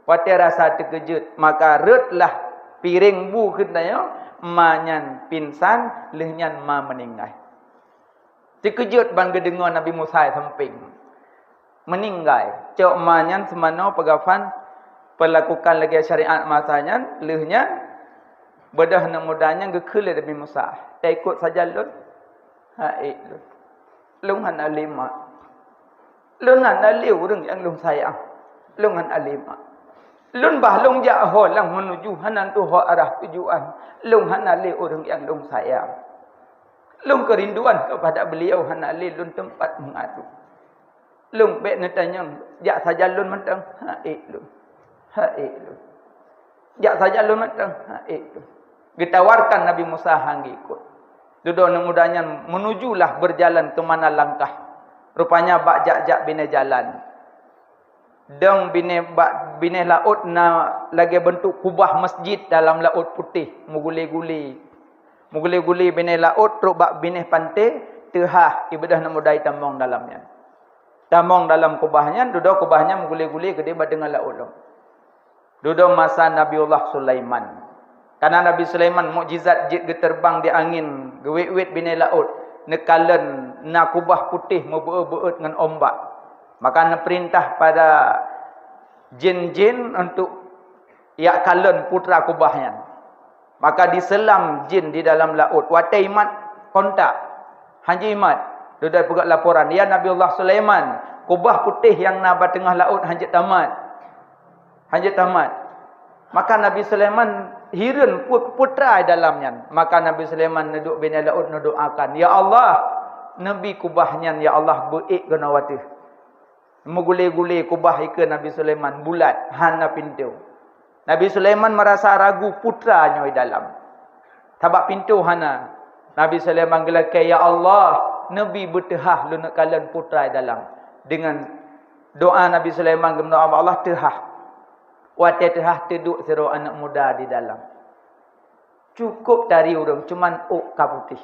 Watée rasa teukeujot, maka rhot lah piréng bu keu tanyoe, ma nyan pingsan, lheueh nyan ma meuninggai. Teukeujot ban geudeungoe Nabi Musa sampéng meuninggai. Cok ma nyan seumanoe peugafan, peulakukan lagée syariat masa nyan, lheueh nyan beudôh aneuëk muda nyan geukheun lé Nabi Musa, "Taikot sajan lôn?" "Hai lôn, lôn hana lé mak. Lôn hana lé ureuëng nyang lôn sayang. Lôn hana lé mak. Lôn bah lôn jak ho lang meunuju hana tuho arah tujuan. Lôn hana lé ureuëng nyang lôn sayang. Lôn keurinduan keupada beliau hana lé lôn teumpat meungadu. Lôn bék neutanyong, jak sajan lôn mantong." "Hai lôn. Hai lôn. Jak sajan lôn mantong." "Hai lôn." Geutawarkan Nabi Musa han geukot. Dudoe aneuëk muda nyan meunujulah beujalan keu mana langkah. Rupanya bak jak-jak binéh jalan. Dong binéh bak binéh laôt na lagée beuntuk kubah masjid dalam laôt putéh, meugulé-gulé. Meugulé-gulé binéh laôt trok bak binéh panté, teuhah, ibeudôh aneuëk muda tamong dalam nyan. Tamong dalam kubah nyan, dudoe kubah nyan meugulé-gulé keudéh bak teungoh laôt lom. Dudoe masa Nabiullah Sulaiman. Karena Nabi Sulaiman mukjizat jeuet geuteubang di angén, geuwét-wét binéh laôt, neukalon na kubah putéh meubeuet-beuet ngon umbak. Maka neupeurintah pada jin-jin untuk jak kalon putra kubah nyan. Maka diseulam jin di dalam laôt. Watée imat kontak, hanjeuet imat. Dudoe peugah laporan, "Ya Nabiullah Sulaiman, kubah putéh nyang na bak teungoh laôt hanjeuet tamat." Hanjeuet tamat. Maka Nabi Sulaiman hireuen pu-, putra dalam nyan. Maka Nabi Sulaiman neuduek binéh laôt neudoakan, "Ya Allah, neubi kubah nyan, ya Allah, beuék keunoe ateueh." Meugulé-gulé kubah ikeue Nabi Sulaiman bulat, hana pintoe. Nabi Sulaiman meurasa ragu putra nyoe dalam. Sabab pintoe hana. Nabi Sulaiman geulakée, "Ya Allah, neubi beuteuhah lôn neukalon putra dalam." Dengan doa Nabi Sulaiman geumeudoa bak Allah, teuhah. Watée teuhah, teuduek sidroe aneuëk muda di dalam. Cukup tari ureuëng, cuman ôk ka putéh.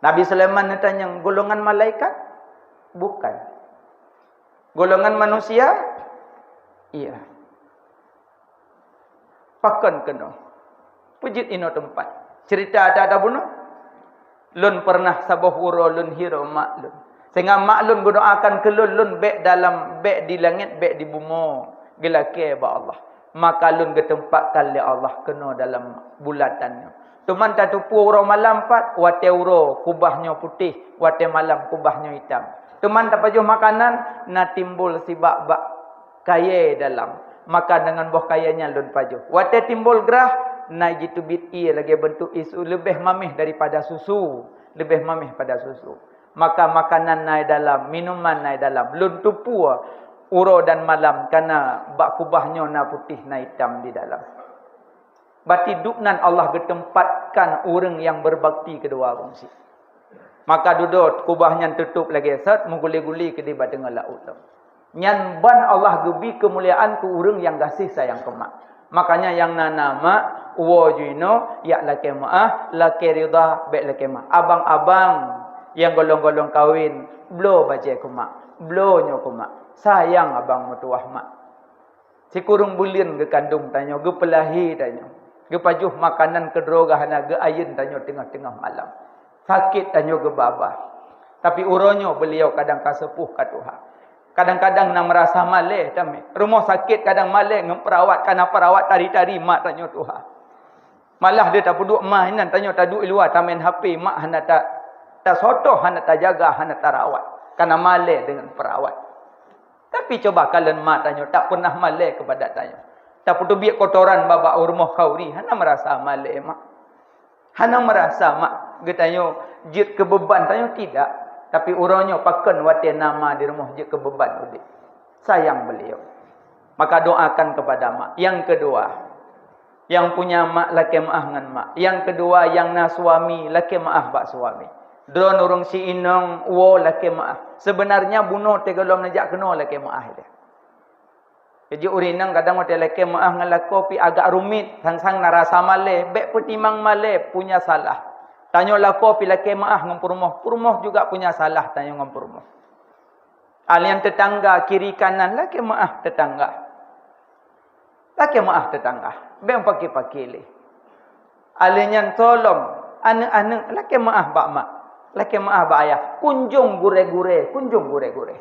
Nabi Sulaiman neutanyong, "Golongan malaikat?" "Bukan." "Golongan manusia?" "Iya." "Pakon keunoe? Peue jeuet inoe teumpat?" "Ceurita ata-ata bunoe. Lôn peureunah saboh uroe lôn hireuen mak lôn. Sehingga mak lôn geudoakan keu lôn, lôn bék dalam, bék di langét, bék di bumoe, geulakée bak Allah. Maka lôn geuteumpat lé Allah keunoe dalam bulatan nyoe. Teuma tateupeue uroe malam pat, watée uroe kubah nyoe putéh, watée malam kubah nyoe itam. Teuma tapajoh makanan, na timbul sibak bak kayée dalam. Maka deungon boh kayée nyan lôn pajoh. Watée timbul grah, na jiteubiet ié lagée beuntuk isu, leubeh maméh daripada susu, leubeh maméh pada susu. Maka makanan na dalam, minuman na dalam. Lôn teupeue uroe dan malam, kana bak kubah nyoe na putéh, na itam di dalam." Berarti dubnan Allah geuteumpat ureuëng nyang beubakti keu dua ureuëng syiek. Maka dudoe kubah nyan teutôp lagée sot, meugulé-gulé keudéh bak teungoh laôt lom. Nyan ban Allah geubi keumuliaan keu ureuëng nyang gaséh sayang keu mak. Makanya nyang na, na mak, woe jinoe, jak lakée meuáh, lakée ridha, bék lakée mak. Abang-abang nyang golom-golom kawen, bloe bajée keu mak, bloe nyoe keu mak. Sayang abang meutuwah mak. Sikureueng buleuen geukandong tanyoe, geupeulahé tanyoe, geupajoh makanan keudroe geuhana, geuayeuen tanyoe teungoh-teungoh malam. Sakét tanyoe geubaba. Tapi uroe nyoe beuliau kadang ka seupôh ka tuha. Kadang-kadang na meurasa malée tamé. Rumoh sakét kadang malée ngon peurawat, kana peurawat tari-tari mak tanyoe tuha. Malah deuh tapeuduek mah inan tanyoe taduek i luwa tamén H P, mak hana ta-, tasotoh, hana tajaga, hana tarawat. Kana malée deungon peurawat. Tapi cuba kalon mak tanyoe, tak pernah malée keupada tanyoe. Tapeuteubiet kotoran bak-bak u rumoh khauri, hana meurasa malée mak. Hana meurasa mak geutanyoe jeuet keu beuban tanyoe, tidak. Tapi uroe nyoe pakon watée na ma di rumoh jeuet keu beuban udeb. Sayang beuliau. Maka doakan kepada mak. Yang kedua, yang punya mak lakée meu'ah ngon mak. Yang kedua, yang na suami lakée meu'ah bak suami. Droen ureuëng siinong woe lakée meu'ah. Sebenarnya bunoe teugohlom neujak keunoe lakée meu'ah ilée. Jadi ureuëng inong kadang watée lakée meu'ah ngon lakoe pih agak rumit, sang-sang na rasa malée, bék peutimang malée, punya salah. Tanyoe lakoe pih lakée meu'ah ngon peurumoh, peurumoh juga punya salah tanyoe ngon peurumoh. Alian tetangga kiri kanan lakée meu'ah tetangga. Lakée meu'ah tetangga. Bék paki-paki lé. Alé nyan tolong aneuëk-aneuëk lakée meu'ah bak mak, lakée meu'ah bak ayah. Kunjong gurée-gurée, kunjong gurée-gurée.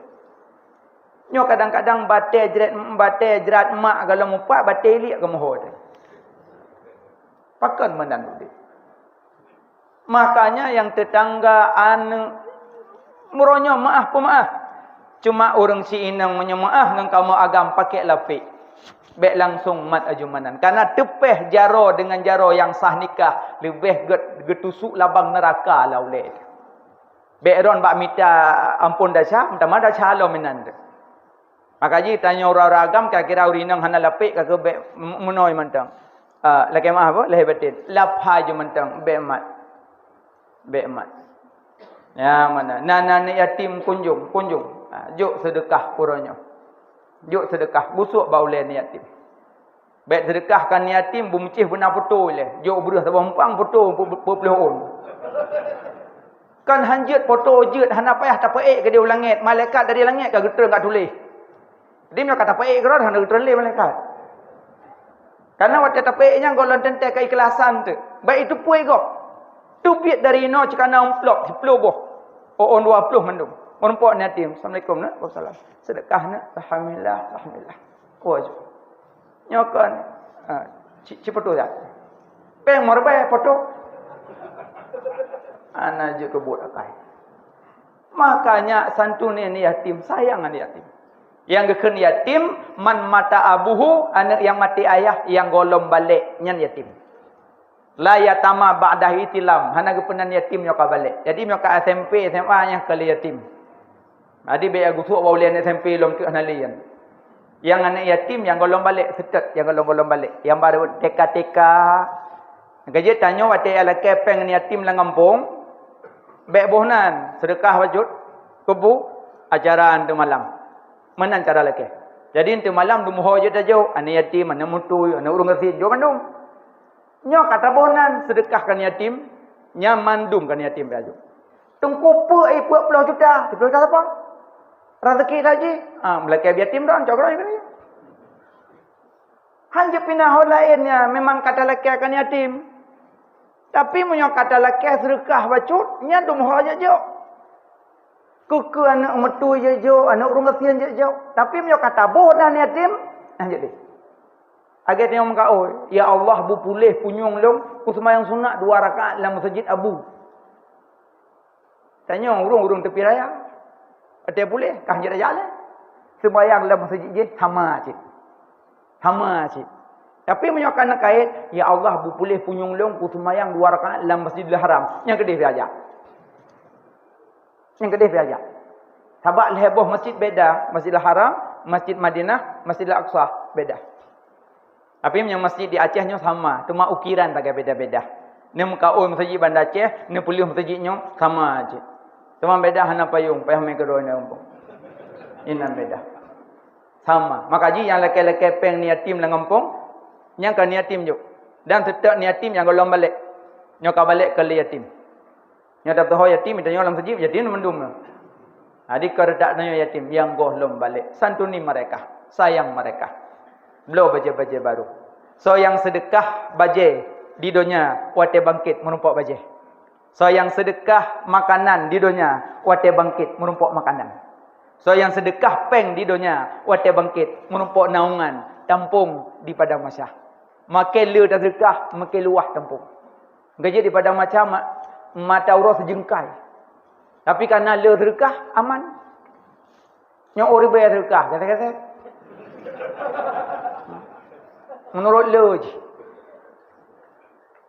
Nyoe kadang-kadang batée jrat, batée jrat mak galom upat, batée iliek geumeuho teuh. Pakon meunan udeb. Makanya nyang tetangga, aneuëk, meuronyong meu'ah peumeu'ah. Cuma ureuëng siinong meunyoe meu'ah ngon kamoe agam pakék lapék. Bék langsong mat aju manan. Karena teupéh jaroe deungon jaroe nyang sah nikah leubeh gét geutusuk labang neuraka lam ulée. Bék droen bak mita ampôn desya, meutamah desya lom inan teuh. Maka jih tanyoe ureuëng agam kira-kira ureuëng inong hana lapék ka keuh bék meunoe mantong. Ah, lakée meu'ah apa? Lahé batin. Lap hai ju mantong, bék mat. Bék mat. Ya, mana? Na, na aneuk yatim kunjong, kunjong. Ha, jok seudeukah uroe nyoe. Jok seudeukah, gusok bak ulée aneuk yatim. Bék seudeukah keu aneuk yatim, beumeucéh beuna poto ilée. Jok breueh saboh muphang poto peuet ploh ôn. Kan hanjeuet poto jeuet, hana payah tapeuék keudéh u langét. Malaikat dari langét ka geutrön ka tuléh. Jadi meunyoe ka tapeuék keudroe, hana geutrön lé malaikat. Karena watée tapeuék nyan gohlom teuntée keikhlasan teuh. Bék jiteupue gob. Teubiet dari inoe cit kana amplop siploh boh. Ôn dua ploh mandum. Meurumpok aneuk yatim. Assalamualaikum, nak. Waalaikumsalam. Seudeukah, nak. Alhamdulillah, alhamdulillah. Oh, nyoe kon. Ha, ci, ci poto dah. Péng meureubai poto. Ana jeuet keu buet akai. Makanya santuni aneuk yatim, sayang aneuk yatim. Nyang geukheun yatim, man mata abuhu, aneuk nyang maté ayah, nyang gohlom balek, nyan yatim. La yatama ba'da ihtilam, hana geupeunan yatim nyoe ka balek. Jadi nyoe ka S M P, S M A nyang ka lé yatim. Jadi bék gusok bak ulée aneuk S M P lom teuk hana lé nyan. Nyang aneuk yatim nyang gohlom balek, seutôt nyang gohlom-gohlom balek. Nyang baru T K T K. Ka jeuet tanyoe watée lakée péng aneuk yatim lam gampông, bék boh nan, seudeukah bacut, keubu, acara eunteuk malam. Meunan cara lakée. Jadi eunteuk malam dum ho jeuet tajok, aneuk yatim, aneuk mutui, aneuk ureuëng gasien, jok mandum. Nyoe ka taboh nan seudeukah keu aneuk yatim, nyan mandum keu aneuk yatim tajok. Teungku peue, eh, peuet ploh juta, siploh juta sapa? Raseuki that jih. Ah, meulakée yatim dah, cok keudroe. Hanjeuet pinah ho laén nyan memang ka talakée keu aneuk yatim. Tapi meunyoe ka talakée seudeukah bacut, nyan dum ho jok-jok. Keu-keu aneuk mutui jok-jok, aneuk ureuëng gasien jok-jok. Tapi meunyoe ka taboh nan yatim, nah jadi. Lagée tanyoe meukaôi, "Ya Allah, beupuléh punyueng lôn, kuseumayang sunat dua rakaat lam meuseujid Abu." Tanyoe ureuëng-ureuëng tepi raya. Watée puléh, kah jeuet jak lé. Seumayang lam meuseujid jih sama cit. Sama cit. Tapi meunyoe ka neukait, "Ya Allah, beupuléh punyueng lôn, kuseumayang dua rakaat lam Masjidil Haram." Nyang keudeh pih jak. Nyang keudeh pih jak. Sabab lhée boh masjid beda, Masjidil Haram, Masjid Madinah, Masjidil Aqsa beda. Tapi meunyoe masjid di Aceh nyoe sama, teuma ukiran sagai beda-beda. Neumeukaôi meuseujid Banda Aceh, neupeuleueh meuseujid nyoe sama cit. Teuma beda hana payong, payah mé keudroe nyoe gampông. Inan beda. Sama. Maka jih nyang lakée-lakée péng aneuk yatim lam gampông, nyang ka aneuk yatim jok. Dan seutôt aneuk yatim nyang gohlom balek. Nyoe ka balek keu lé yatim. Nyoe tapeutuho yatim, tanyoe lam seujid, yatim mandum nyoe. Jadi keu reudak tanyoe yatim, nyang gohlom balek, santuni mereka, sayang mereka. Bloe bajée-bajée baru. Soe nyang seudeukah bajée di donya, watée bangkét meurumpok bajée. Soe nyang seudeukah makanan di donya, watée bangkét meurumpok makanan. Soe nyang seudeukah péng di donya, watée bangkét meurumpok naungan, tampông di padang mahsyar. Makin le taseudeukah, makin luwah tampông. Geujeuet di padang mahsyar ma-, mata uroe sijeungkai. Tapi kana le seudeukah, aman. Nyoe ureuëng beu seudeukah, kata-kata. Meunurot le jih.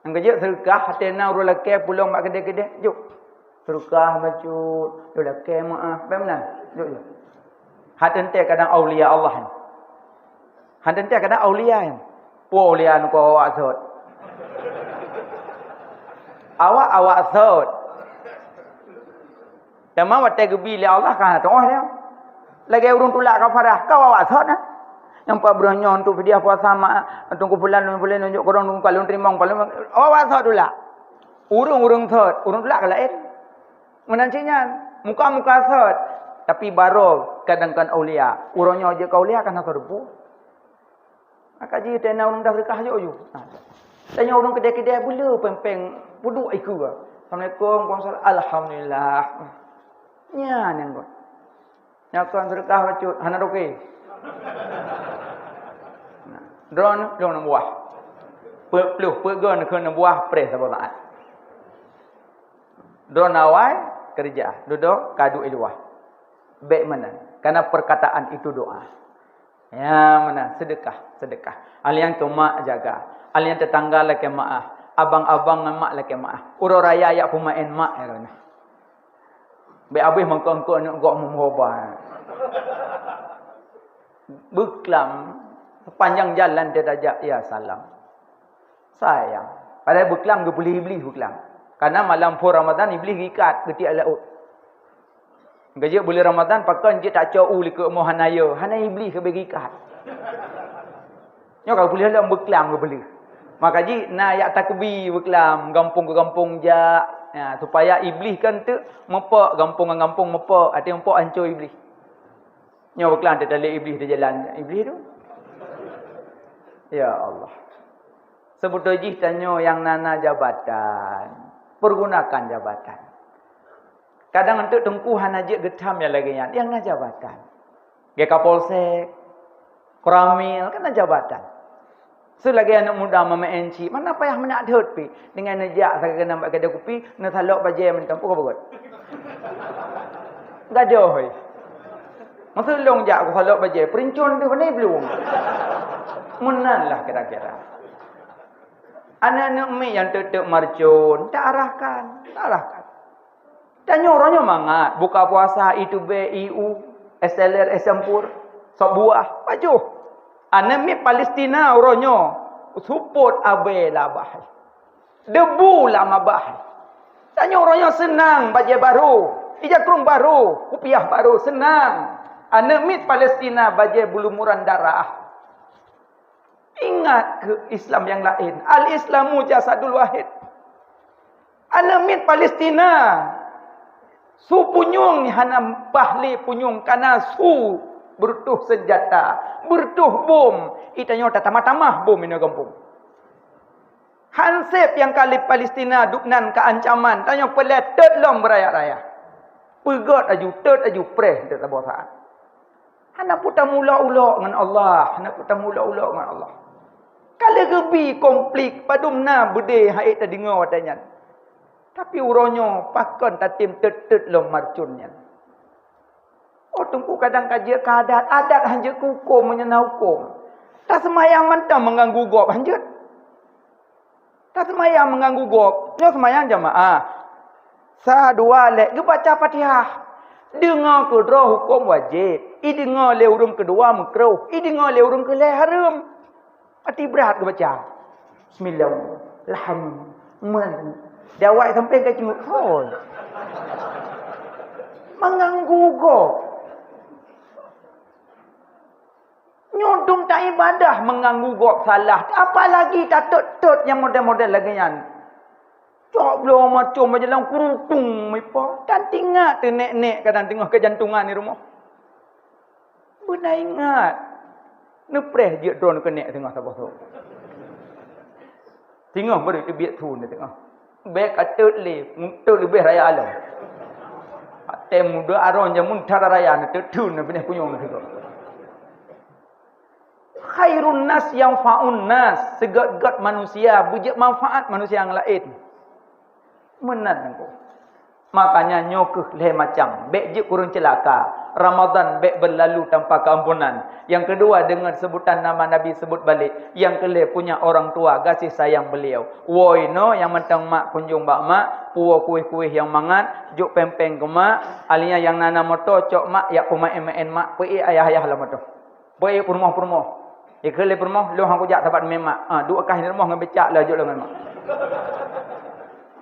Nyang geujeuet seudeukah, até na ureuëng lakée pulông bak keudeh-keudeh, jok. Seudeukah bacut, jok lakée meu'ah, bèk meunan. Jok, jok. Hat teuntée kadang aulia Allah nyan. Han teuntèe kadang aulia nyan. Peue aulia nyoe keu awak sot? Awak-awak sot. Teuma watèe geubi lé Allah ka na tu'oh lé. Lagèe ureueng tulak kafarah, ka awak sot na. Nyang pat breuh nyoe untuk fidyah puasa ma, Teungku Fulan, Fulan nunjuk keudroe, Teungku Kalon teurimong, Kalon, awak sot tulak. Ureueng-ureueng sot, ureueng tulak ka laén. Meunan cit nyan, muka-muka sot, tapi baroe kadang kon aulia. Uroe nyoe jeuet keu aulia ka na sot teupeu. Maka jih teuh na ureueng dah seudeukah jok ju. Tanyoe ureueng keudè-keudè beuleu péng-péng peuduek ikeue. Assalamualaikum, waalaikumsalam, alhamdulillah. Nyan nyang kon. Nyang kon seudeukah bacut, hana roke. Nah, droeneuh, droeneuh buah. Peuet ploh, peuet gon keu neubuah preh saboh saat. Droeneuh awai keureuja, dudoe ka duek i luwa. Bèk meunan, karena perkataan itu doa. Ya, meunan, seudeukah, seudeukah. Hal nyang keu mak jaga, hal nyang teutangga lakèe meu'ah, abang-abang ngon mak lakèe meu'ah. Uroe raya jak peumaén mak, ya, droeneuh. Bèk abéh mangkok-mangkok aneuk gob meuhoba. Beuklam, sepanjang jalan dia tajak, ya salam. Sayang. Padahai beuklam geupeuleueh Iblih beuklam. Karena malam phôn Ramadan Iblih geuikat geutiek laôt. Geujeuet buleuen Ramadan pakon jeuet tacok u likot moh hana yo, hana Iblih geubri geuikat. Nyoe ka geupeuleueh lom beuklam geupeuleueh. Maka jih na jak takeubi beuklam gampông keu gampông jak, ya, supaya Iblih kan teuk meupok gampông ngon gampông meupok, até meupok anco Iblih. Nyoe beuklam teutalek Iblih di jalan Iblih tu. Ya Allah. Seubeutôi jih tanyoe nyang na-na jabatan, pergunakan jabatan. Kadang enteuk teungku hana jeuet geutam nyang lagèe nyan, nyang na jabatan. Lagèe Kapolsek, Koramil, kan na jabatan. Seulagèe aneuk muda meumaén chip, mana payah meunak dot pih. Dengan neujak sagai keunan bak keudè kupi, neusalok bajèe mantong, peue ka beugöt? Gadoh, hei. Masa lôn jak kusalok bajèe, peurincon teuh pandai blueng. Meunan lah kira-kira. Aneuk-aneuk miet nyang teuteup marcon, ta arahkan, ta arahkan. Tanyoe uroe nyoe mangat, buka puasa, i tubèe, i u, es teler, es campur, sop buah, pajoh. Aneuk miet Palestina uroe nyoe, seupôt abèe lam babah. Debu lam babah. Tanyoe uroe nyoe seunang bajèe barô, ija krueng barô, kupiah barô, seunang. Aneuk miet Palestina bajèe beulumuran darah. Ingat keu Islam nyang laén. Al-Islamu jasadul wahid. Aneuk miet Palestina, su punyueng hana bah lé punyueng, kana su beureutoh seunjata, beureutoh bom, i tanyoe tatamah-tamah bom inoe gampông. Hansép nyang ka lé Palestina dubnan ka ancaman, tanyoe peureulèe tôt lom beuraya-raya. Peugöt aju, tôt aju preh teuh saboh saat. Hana peue tamulok-ulok ngon Allah, hana peue tamulok-ulok ngon Allah. Ka lheueh geubi konflik, padum na beudé han ék tadeungoe watèe nyan. Tapi uroe nyoe pakon tatem tôt-tôt lom marcon nyan. Oh, teungku kadang ka jeuet keu adat, adat han jeuet keu hukôm meunyoe na hukôm. Taseumayang mantong meuganggu gob han jeuet. Taseumayang meuganggu gob, nyoe seumayang jamaah. Sa, dua, lhèe, geubaca Fatihah. Deungoe keudroe hukôm wajéb. I deungoe lé ureueng keudua meukruh. I deungoe lé ureueng keulhèe hareuem. Até brat geubaca. Bismillah. Alhamdulillah. Di awai sampai ka cungut. Hoi. Meuganggu gob. Nyoe dum taibadah meuganggu gob salah, apalagi tatôt-tôt nyang model-model lagèe nyan. Cok bloe macam bak jalan kurupung mipo, tan tingat teuh nèk-nèk kadang teungoh keujantongan di rumoh. Beuna ingat, neupreh jeuet droeneuh keu nèk teungoh saboh thôn. Singoh bri teubiet thôn di teungoh. Bèk ka tôt lé, tôt leubeh raya lom. Watèe muda aron jameun that raya na teuteun na binéh punyueng na sigoe. Khairun nas yanfa'un nas, seugét-gét manusia beujeuet manfaat manusia nyang laén. Meunan nangko. Makanya nyoe kheueh lhèe macam, bèk jeuet ureueng ceulaka. Ramadan bèk beulalu tanpa keuampunan. Nyang keudua, deungon seubutan nama Nabi seubut balek. Nyang keulhèe, punya orang tua, gaséh sayang beliau. Woe inoe nyang mantong mak kunjong bak mak, puwoe kuéh-kuéh nyang mangat, jok péng-péng keu mak, alia nyang na-na moto cok mak, jak peumaén-maén mak, peuék ayah-ayah lam moto. Peuék peurumoh-peurumoh. Ikheun lé peurumoh, "Lôn han kujak sabat mé mak." Ah, duek kah rumoh ngon becak laju lôn ngon mak.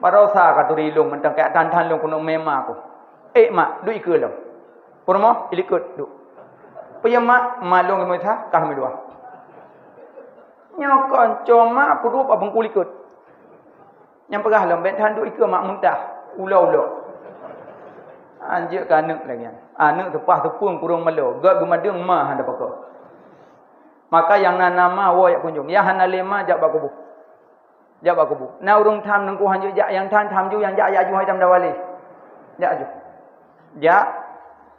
Barosa ka turi lôn mantong, ka tan-tan lôn keuneuk mé mak ku. "Eh, mak, duek ikheun lôn." Peurumoh, ilikot, duek. "Peue mak?" "Mak lôn geumeusa, kah meudua." Nyoe kon coma peuduek bak bungkôh likot. Nyang peugah lom, "Bèk tan duek ikheun mak muntah, ulo-ulo." Anjeuk keu aneuk lagèe nyan. Aneuk teupah teupeueng kureueng malo, gèt geumadeueng ma hana pakoe. Maka nyang na nama woe jak kunjong, nyang hana lé ma jak bak kubu. Jak bak kubu. Na ureueng tham teungku hanjeuet jak, nyang tham, tham ju, nyang jak, jak ju hai tam dawa lé. Jak ju. Jak.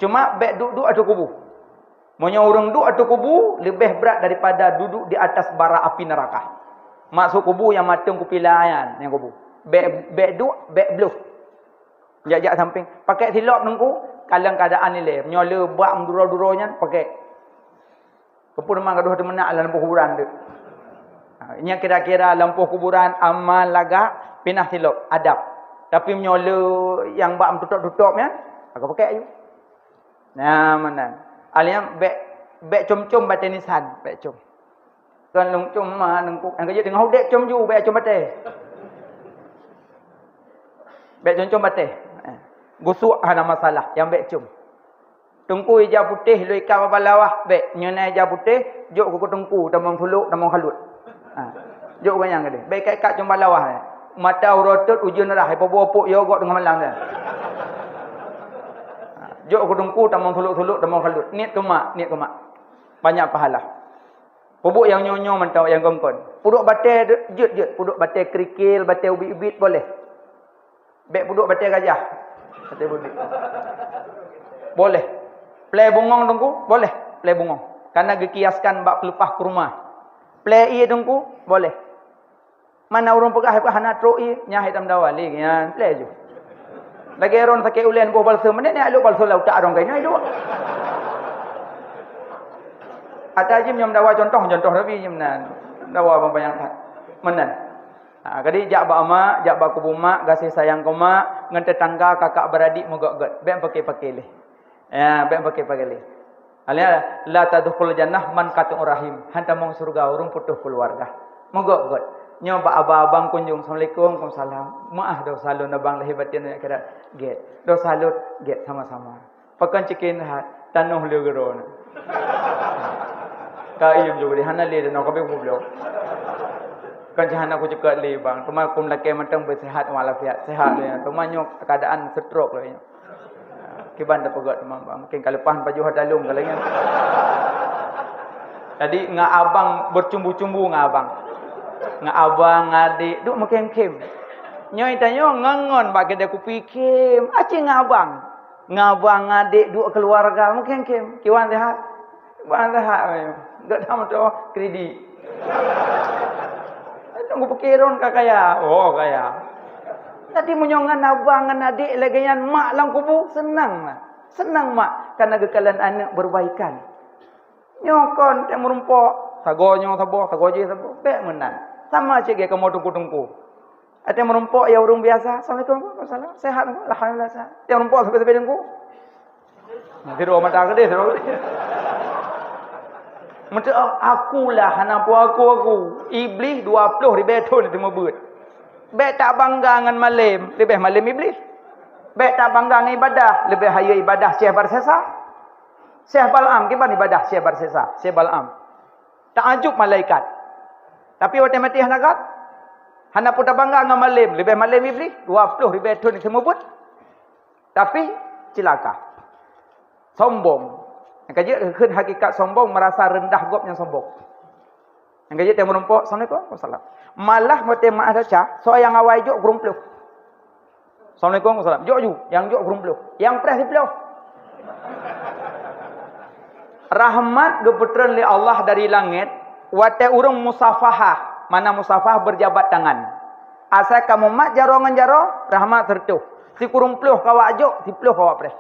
Cuma bèk duek-duek ateueh kubu. Meunyoe ureueng duek ateueh kubu, leubeh brat daripada duduk di atas bara api neraka. Maksud kubu nyang matong kupi layan nyang kubu. Bèk, bèk duek, bèk bloh. Jak-jak sampéng. Pakèk silop teungku, kalon keuadaan ilèe. Meunyoe le bak meuduro-duro nyan, pakèk. Keupeue teuma gadoh teumeunak lam lampôh kuburan tu. Ha, nyan kira-kira lampôh kuburan aman lagak pinah silop, adab. Tapi meunyoe le nyang bak meututok-tutok nyan, maka pakèk aju. Nah, meunan. Alian bèk, bèk com-com batèe nisan, bèk com. Kon lôn com ma neungku, nyang keujeuet teungoh udép com ju, bèk com batèe. Bèk com-com batèe. Eh, gusuk hana masalah, nyang bèk com. Teungku ija putéh lôn ikat bak lawah, bèk. Nyoe na ija putéh, jok keu teungku, tamong sulok, tamong khalut. Ha. Jok keu nyang gadeh. Bèk ikat-ikat com bak lawah, eh. Mata uroe tot ujeuen rhah, ipoh-poh yo gok teungoh malam dah. Ha. Jok keu teungku, tamong sulok-sulok, tamong khalut. Niet keu mak, niet keu mak. Banyak pahala. Peubuet nyang nyoe-nyoe mantong nyang kon-kon. Peuduek batèe jeuet-jeuet, peuduek batèe kerikil, batèe ubit-ubit boleh. Bèk peuduek batèe gajah. Batèe bubit. Boleh. Plè bungong teungku, boleh. Plè bungong. Karena geukiaskan bak peuleupas kurma. Plè ié teungku, boleh. Mana ureueng peugah hana trok ié, nyan hai tam dawa lé nyan, plè ju. Lagèe ron sakét ulèe boh balsam, meunan nyan lok balsam lam utak rong kaina itu. Ata jim nyom dawa contoh, contoh Nabi jim nan. Dawa bang banyak that. Meunan. Ha, jadi jak bak mak, jak bak kubu mak, gaséh sayang keu mak, ngon tetangga, kakak beradik meugèt-gèt. Bèk paké-paké lé. Ya, bèk paké-paké lé. Alia, "La tadkhul jannah man qati'ur rahim." Han tamong syeuruga ureueng putôh keuluwarga. Meugèt-gèt. Nyoe bak abang-abang kunjong, "Assalamualaikum." "Waalaikumsalam." "Meu'ah dosa lôn abang lahé batén nyoe akhirat." "Gèt." "Dosa lôn?" "Gèt sama-sama." Pakon cikin hat, tanoh lé geuron. Ka iyum juga di hana lé tanoh kabeh goblok. Kan cahana ku ceukat lé bang, teuma kum lakèe mantong beusehat walafiat, sehat lé. Teuma nyoe keadaan stroke lé nyoe. Kiban tapeugah teuma bang, mungkin ka leupah pajoh dalung ka lagèe nyan. Jadi ngon abang bercumbu-cumbu ngon abang. Ngon abang, ngon adek, duk meukhém-khém. Nyoe tanyoe ngon-ngon bak keudè kupi khém, aci ngon abang. Ngon abang ngon adek duek keuluwarga mungken khém. Kiwan sihat? Kiwan sihat, eh. Gata meutuoh kredit. Nunggu peukeron ka kaya. Oh, kaya. Jadi meunyoe ngon abang ngon adek lagèe nyan mak lam kubu, seunang lah. Seunang mak, karena geukalon aneuk berbaikan. Nyoe kon teuh meurumpok, sagoe nyoe saboh, sagoe jih saboh, bèk meunan. Sama cit gèt kamoe teungku-teungku. Watèe meurumpok ya ureueng biasa, "Assalamualaikum." "Waalaikumsalam." "Sehat?" "Alhamdulillah sehat." Watèe meurumpok sabe-sabe teungku. Nah, sidroe mata keudéh, sidroe keudéh. Meuteuk, "Akulah hana peue aku-aku. Iblih dua ploh ribèe thon teumeubeuet." Bèk tabangga ngon malém, leubeh malém iblih. Bèk tabangga ngon ibadah, leubeh hayeue ibadah Syekh Barsesa. Syekh Bal'am, kiban ibadah Syekh Barsesa, Syekh Bal'am. Taajub malaikat. Tapi watèe maté hana gèt, hana peue tabangga ngon malém, leubeh malém iblih, dua ploh ribèe thon teumeubeuet. Tapi cilaka. Sombong. Nyang ka jeuet kheun hakikat sombong, merasa rendah gob nyang sombong. Nyang ka jeuet teuh meurumpok, "Assalamualaikum." "Waalaikumsalam." Malah watèe meu'ah desya, soe nyang awai jok kureueng ploh. "Assalamualaikum." "Waalaikumsalam." Jok ju, nyang jok kureueng ploh. Nyang preh siploh. Rahmat geupeutreun lé Allah dari langèt, watèe ureueng musafahah, mana musafahah berjabat tangan. Asai ka mumat jaroe ngon jaroe, rahmat sireutoh. Sikureueng ploh ka awak jok, siploh ka awak preh.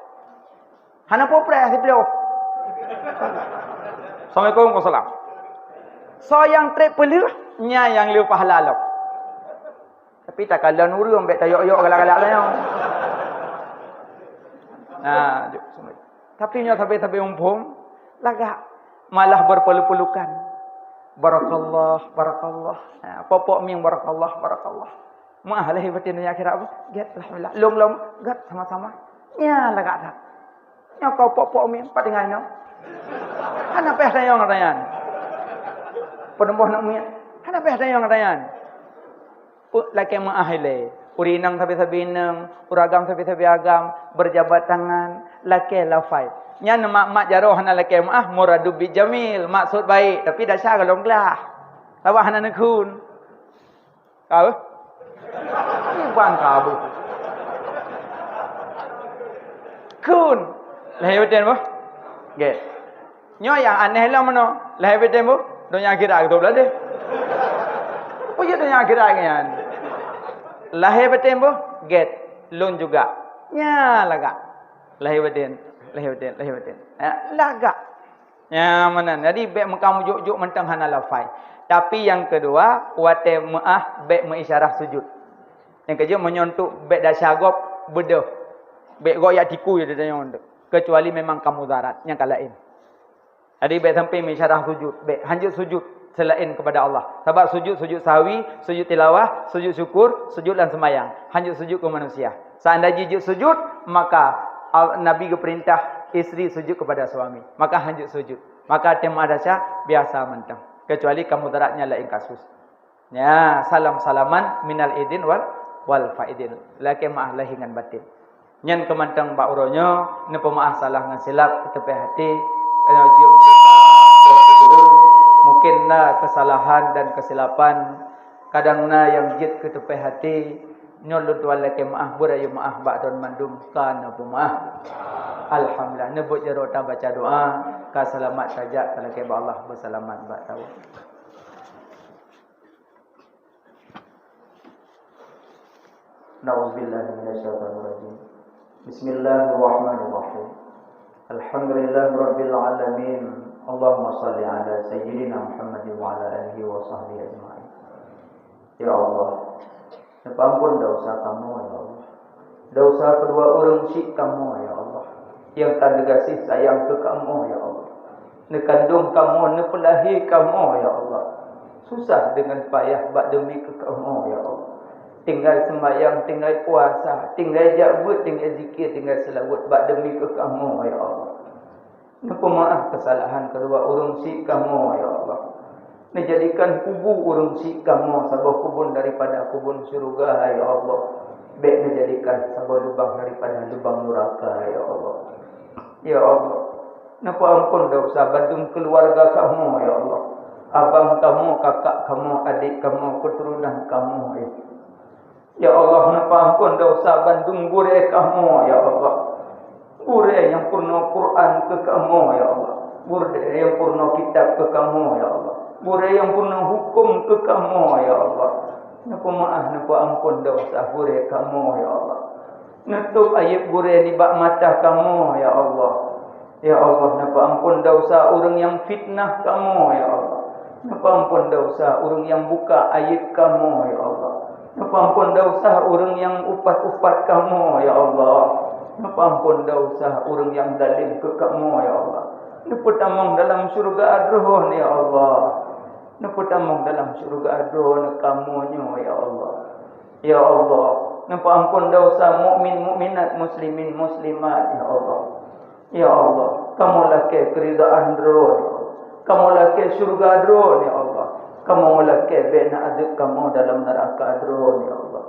Hana peue preh siploh. "Assalamualaikum." "Waalaikumsalam." Soe nyang trép peuleueh, nyan nyang le pahala lom. Tapi takalon ureueng bèk tayok-yok galak-galak lagèe nyoe. Nah, jok. Tapi nyoe sabe-sabe muphom, lagak malah berpeluk-pelukan. Barakallah, barakallah. Ha, pok-pok mieng barakallah, barakallah. Meu'ah lahé batin donya akhirat apa? Gét, alhamdulillah. Lom-lom, gét sama-sama. Nya lagak that. Nyoe kau pok-pok mieng, pat tinggai nyoe. Hana payah tanyong, tanyong. Peuneuboh nak mieng. Hana payah tanyong, tanyong. Peue lakée meu'ah ilée. Ureueng inong sabe-sabe inong, ureueng agam sabe-sabe agam, berjabat tangan, lakée lafai. Nyan mak-mak jaroe hana lakée meu'ah, muradu bi jamil, maksud baik, tapi desya golom glah. Sabab hana neukheun. Ka beuh? Iban ka beuh. Kheun. Lahé batin beuh? Gét. Nyoe nyang aneh lom meunoe. Lahé batin beuh? Donya akhirat geutob ladeh. Peue jeuet donya akhirat nyan? Lahé batin beuh? Gét. Lôn juga. Nya lagak. Lahé batin, lahé batin, lahé batin. Ya, lagak. Ya, meunan. Jadi, bék meukamu jok-jok mantong hana lafai. Tapi nyang keudua, watée meu'ah, bék meuisyarah sujud. Nyang keujeuet meunyoe untuk bék dasya gob beudôh. Bék gob yak tiku je tanyong untuk. Kecuali memang ka mudarat, nyang ka laén. Jadi, bék sampai meuisyarah sujud. Bék, hanjeuet sujud selain kepada Allah. Sabab sujud, sujud sahwi, sujud tilawah, sujud syukur, sujud dan sembahyang. Hanjeuet sujud ke manusia. Seandai jih jeuet sujud, maka al-, Nabi geupeurintah istri sujud kepada suami. Maka hanjeuet sujud. Maka teuma dasya biasa mantong. Kecuali ka mudarat nyan laén kasus. Ya, salam-salaman minal aidin wal, wal faidin. Lakée meu'ah lahé ngon batin. Nyan keumantong bak uroe nyoe, neupeumaah salah ngon silap, keuteupée hati, nyoe jeuem kita poh sikureueng. Mungkin na keusalahan dan keusilapan, kadang na nyang jeuet keuteupée hati, nyoe lôn tuan lakée meu'ah, beurayeuk meu'ah bak droen mandum, ka neupeumaah. Alhamdulillah, neubeuet jaroe tabaca doa, ka seulamat tajak, ka lakée bak Allah beuseulamat bak tawoe. Na'udzubillahi minasyaitonirrajim. Bismillahirrahmanirrahim. Alhamdulillahirabbil alamin. Allahumma shalli ala sayyidina Muhammadin wa ala alihi wa sahbihi ajma'in. Ya Allah, neupeuampon desya kamoe, ya Allah. Desya keudua ureueng syik kamoe, ya Allah, nyang ka neugaséh sayang keu kamoe, ya Allah. Neukandong kamoe, neupeulahé kamoe, ya Allah. Susah deungon payah bak deumi keu kamoe, ya Allah. Tinggai seumbahyang, tinggai puasa, tinggai jak beuet, tinggai zikir, tinggai seulaweuet bak deumi keu kamoe, ya Allah. Neupeumaah keusalahan keudua ureueng syik kamoe, ya Allah. Neujadikan kubu ureueng syik kamoe saboh kubun daripada kubun syeuruga, ya Allah. Bék neujadikan saboh lubang daripada lubang nuraka, ya Allah. Ya Allah, neupeuampon desya bandum keuluwarga kamoe, ya Allah. Abang kamoe, kakak kamoe, adék kamoe, keuturonan kamoe, ya Allah. Ya Allah, neupeuampon desya bandum gurée kamoe, ya Allah. Gurée nyang peurunoe Quran keu kamoe, ya Allah. Gurée nyang peurunoe kitab keu kamoe, ya Allah. Gurée nyang peurunoe huköm keu kamoe, ya Allah. Neupeumaah, neupeuampon desya gurée kamoe, ya Allah. Neutôb ayeb gurée nibak mata kamoe, ya Allah. Ya Allah, neupeuampon desya ureuëng nyang fitnah kamoe, ya Allah. Neupeuampon desya ureuëng nyang buka ayeb kamoe, ya Allah. Neupeuampon desya ureuëng nyang upat-upat kamoe, ya Allah. Neupeuampon desya ureuëng nyang zalim keu kamoe, ya Allah. Neupeutamong dalam syeuruga Droeneuh, ya Allah. Neupeutamong dalam syeuruga Droeneuh kamoe nyoe, ya Allah. Ya Allah, neupeuampon desya mukmin mukminat, muslimin muslimat, ya Allah. Ya Allah, kamoe lakée keuridaan Droeneuh, ya Allah. Kamoe lakée syeuruga Droeneuh, ya Allah. Kamoe lakée bék na azeueb kamoe dalam neuraka Droeneuh, ya Allah.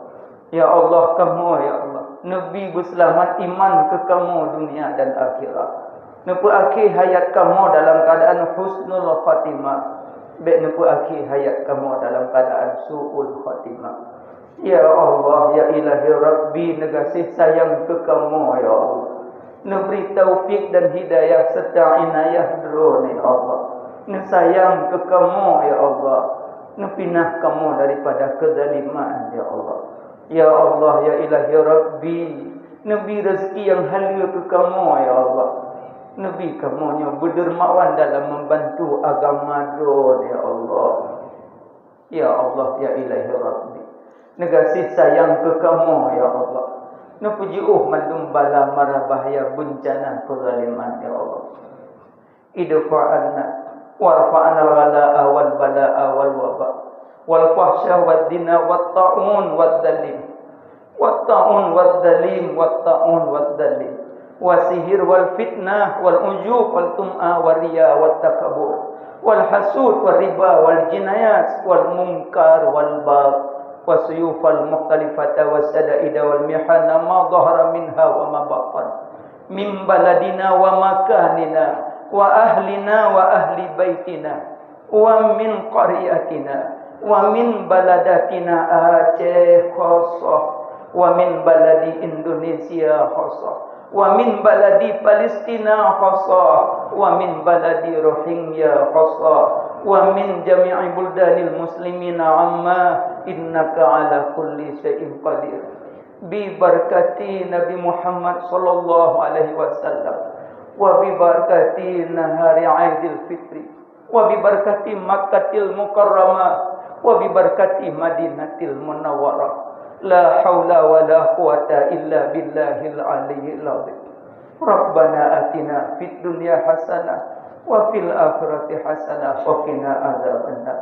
Ya Allah, kamoe, ya Allah, neubi beuseulamat iman keu kamoe dunia dan akhirat. Neupeuakhé hayat kamoe dalam keuadaan husnul khatimah. Bék neupeuakhé hayat kamoe dalam keuadaan su'ul khatimah. Ya Allah, ya Ilahi Rabbi, neugaséh sayang keu kamoe, ya Allah. Neubri taufik dan hidayah serta inayah Droeneuh, ya Allah. Neusayang keu kamoe, ya Allah. Neupinah kamoe daripada keuzaliman, ya Allah. Ya Allah, ya Ilahi Rabbi, neubi rezeki nyang haleue keu kamoe, ya Allah. Neubi kamoe nyoe beudermawan dalam membantu agama Droeneuh, ya Allah. Ya Allah, ya Ilahi Rabbi, neugaséh sayang keu kamoe, ya Allah. Neupeujiôh mandum bala mara bahya beuncana keuzaliman, ya Allah. Idfa 'anna وارفعنا الغلاء والبلاء والوباء والفحشاء والزنا والطاعون والظلم والطاعون والظلم والطاعون والظلم والسحر والفتنة والعجوب والطمع والرياء والتكبر والحسد والربا والجنايات والمنكر والبغي والسيوف المختلفة والشدائد والمحن ما ظهر منها وما بطن من بلدنا ومكاننا وأهلنا وأهل بيتنا ومن قريتنا ومن بلدتنا Aceh khususah ومن بلد إندونيسيا خاصة ومن بلد فلسطين خاصة ومن بلد روهينجا خاصة ومن جميع بلدان المسلمين عامة إنك على كل شيء قدير. ببركة نبي محمد صلى الله عليه وسلم وببركة نهار عيد الفطر وببركة مكة المكرمة وببركة مدينة المنورة. لا حول ولا قوة إلا بالله العلي العظيم. ربنا آتنا في الدنيا حسنة وفي الآخرة حسنة وقنا عذاب النار.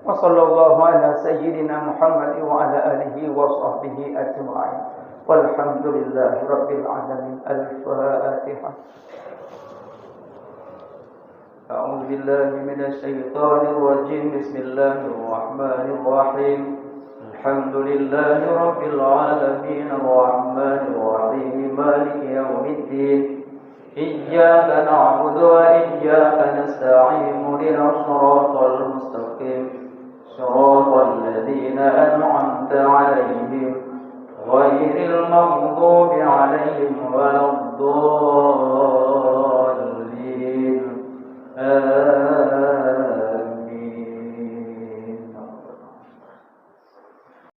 وصلى الله على سيدنا محمد وعلى آله وصحبه أجمعين. والحمد لله رب العالمين. الفاتحة. أعوذ بالله من الشيطان الرجيم. بسم الله الرحمن الرحيم. الحمد لله رب العالمين. الرحمن الرحيم. مالك يوم الدين. إياك نعبد وإياك نستعين. اهدنا الصراط المستقيم. صراط الذين أنعمت عليهم غير المغضوب عليهم ولا الضالين. آمين.